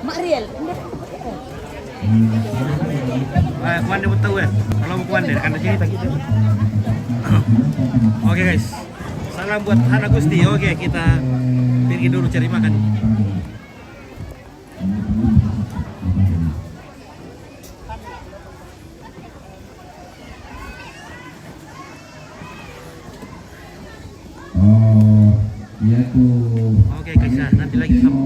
Mak Riel. Ah, kuan dia betul ya. Kalau mau kuan dia, kan di sini tak gitu. Oke, guys, salam buat Hana Gusti. Oke, kita pergi dulu cari makan. Oh, iya tuh. Oke, guys, ya, nanti lagi sama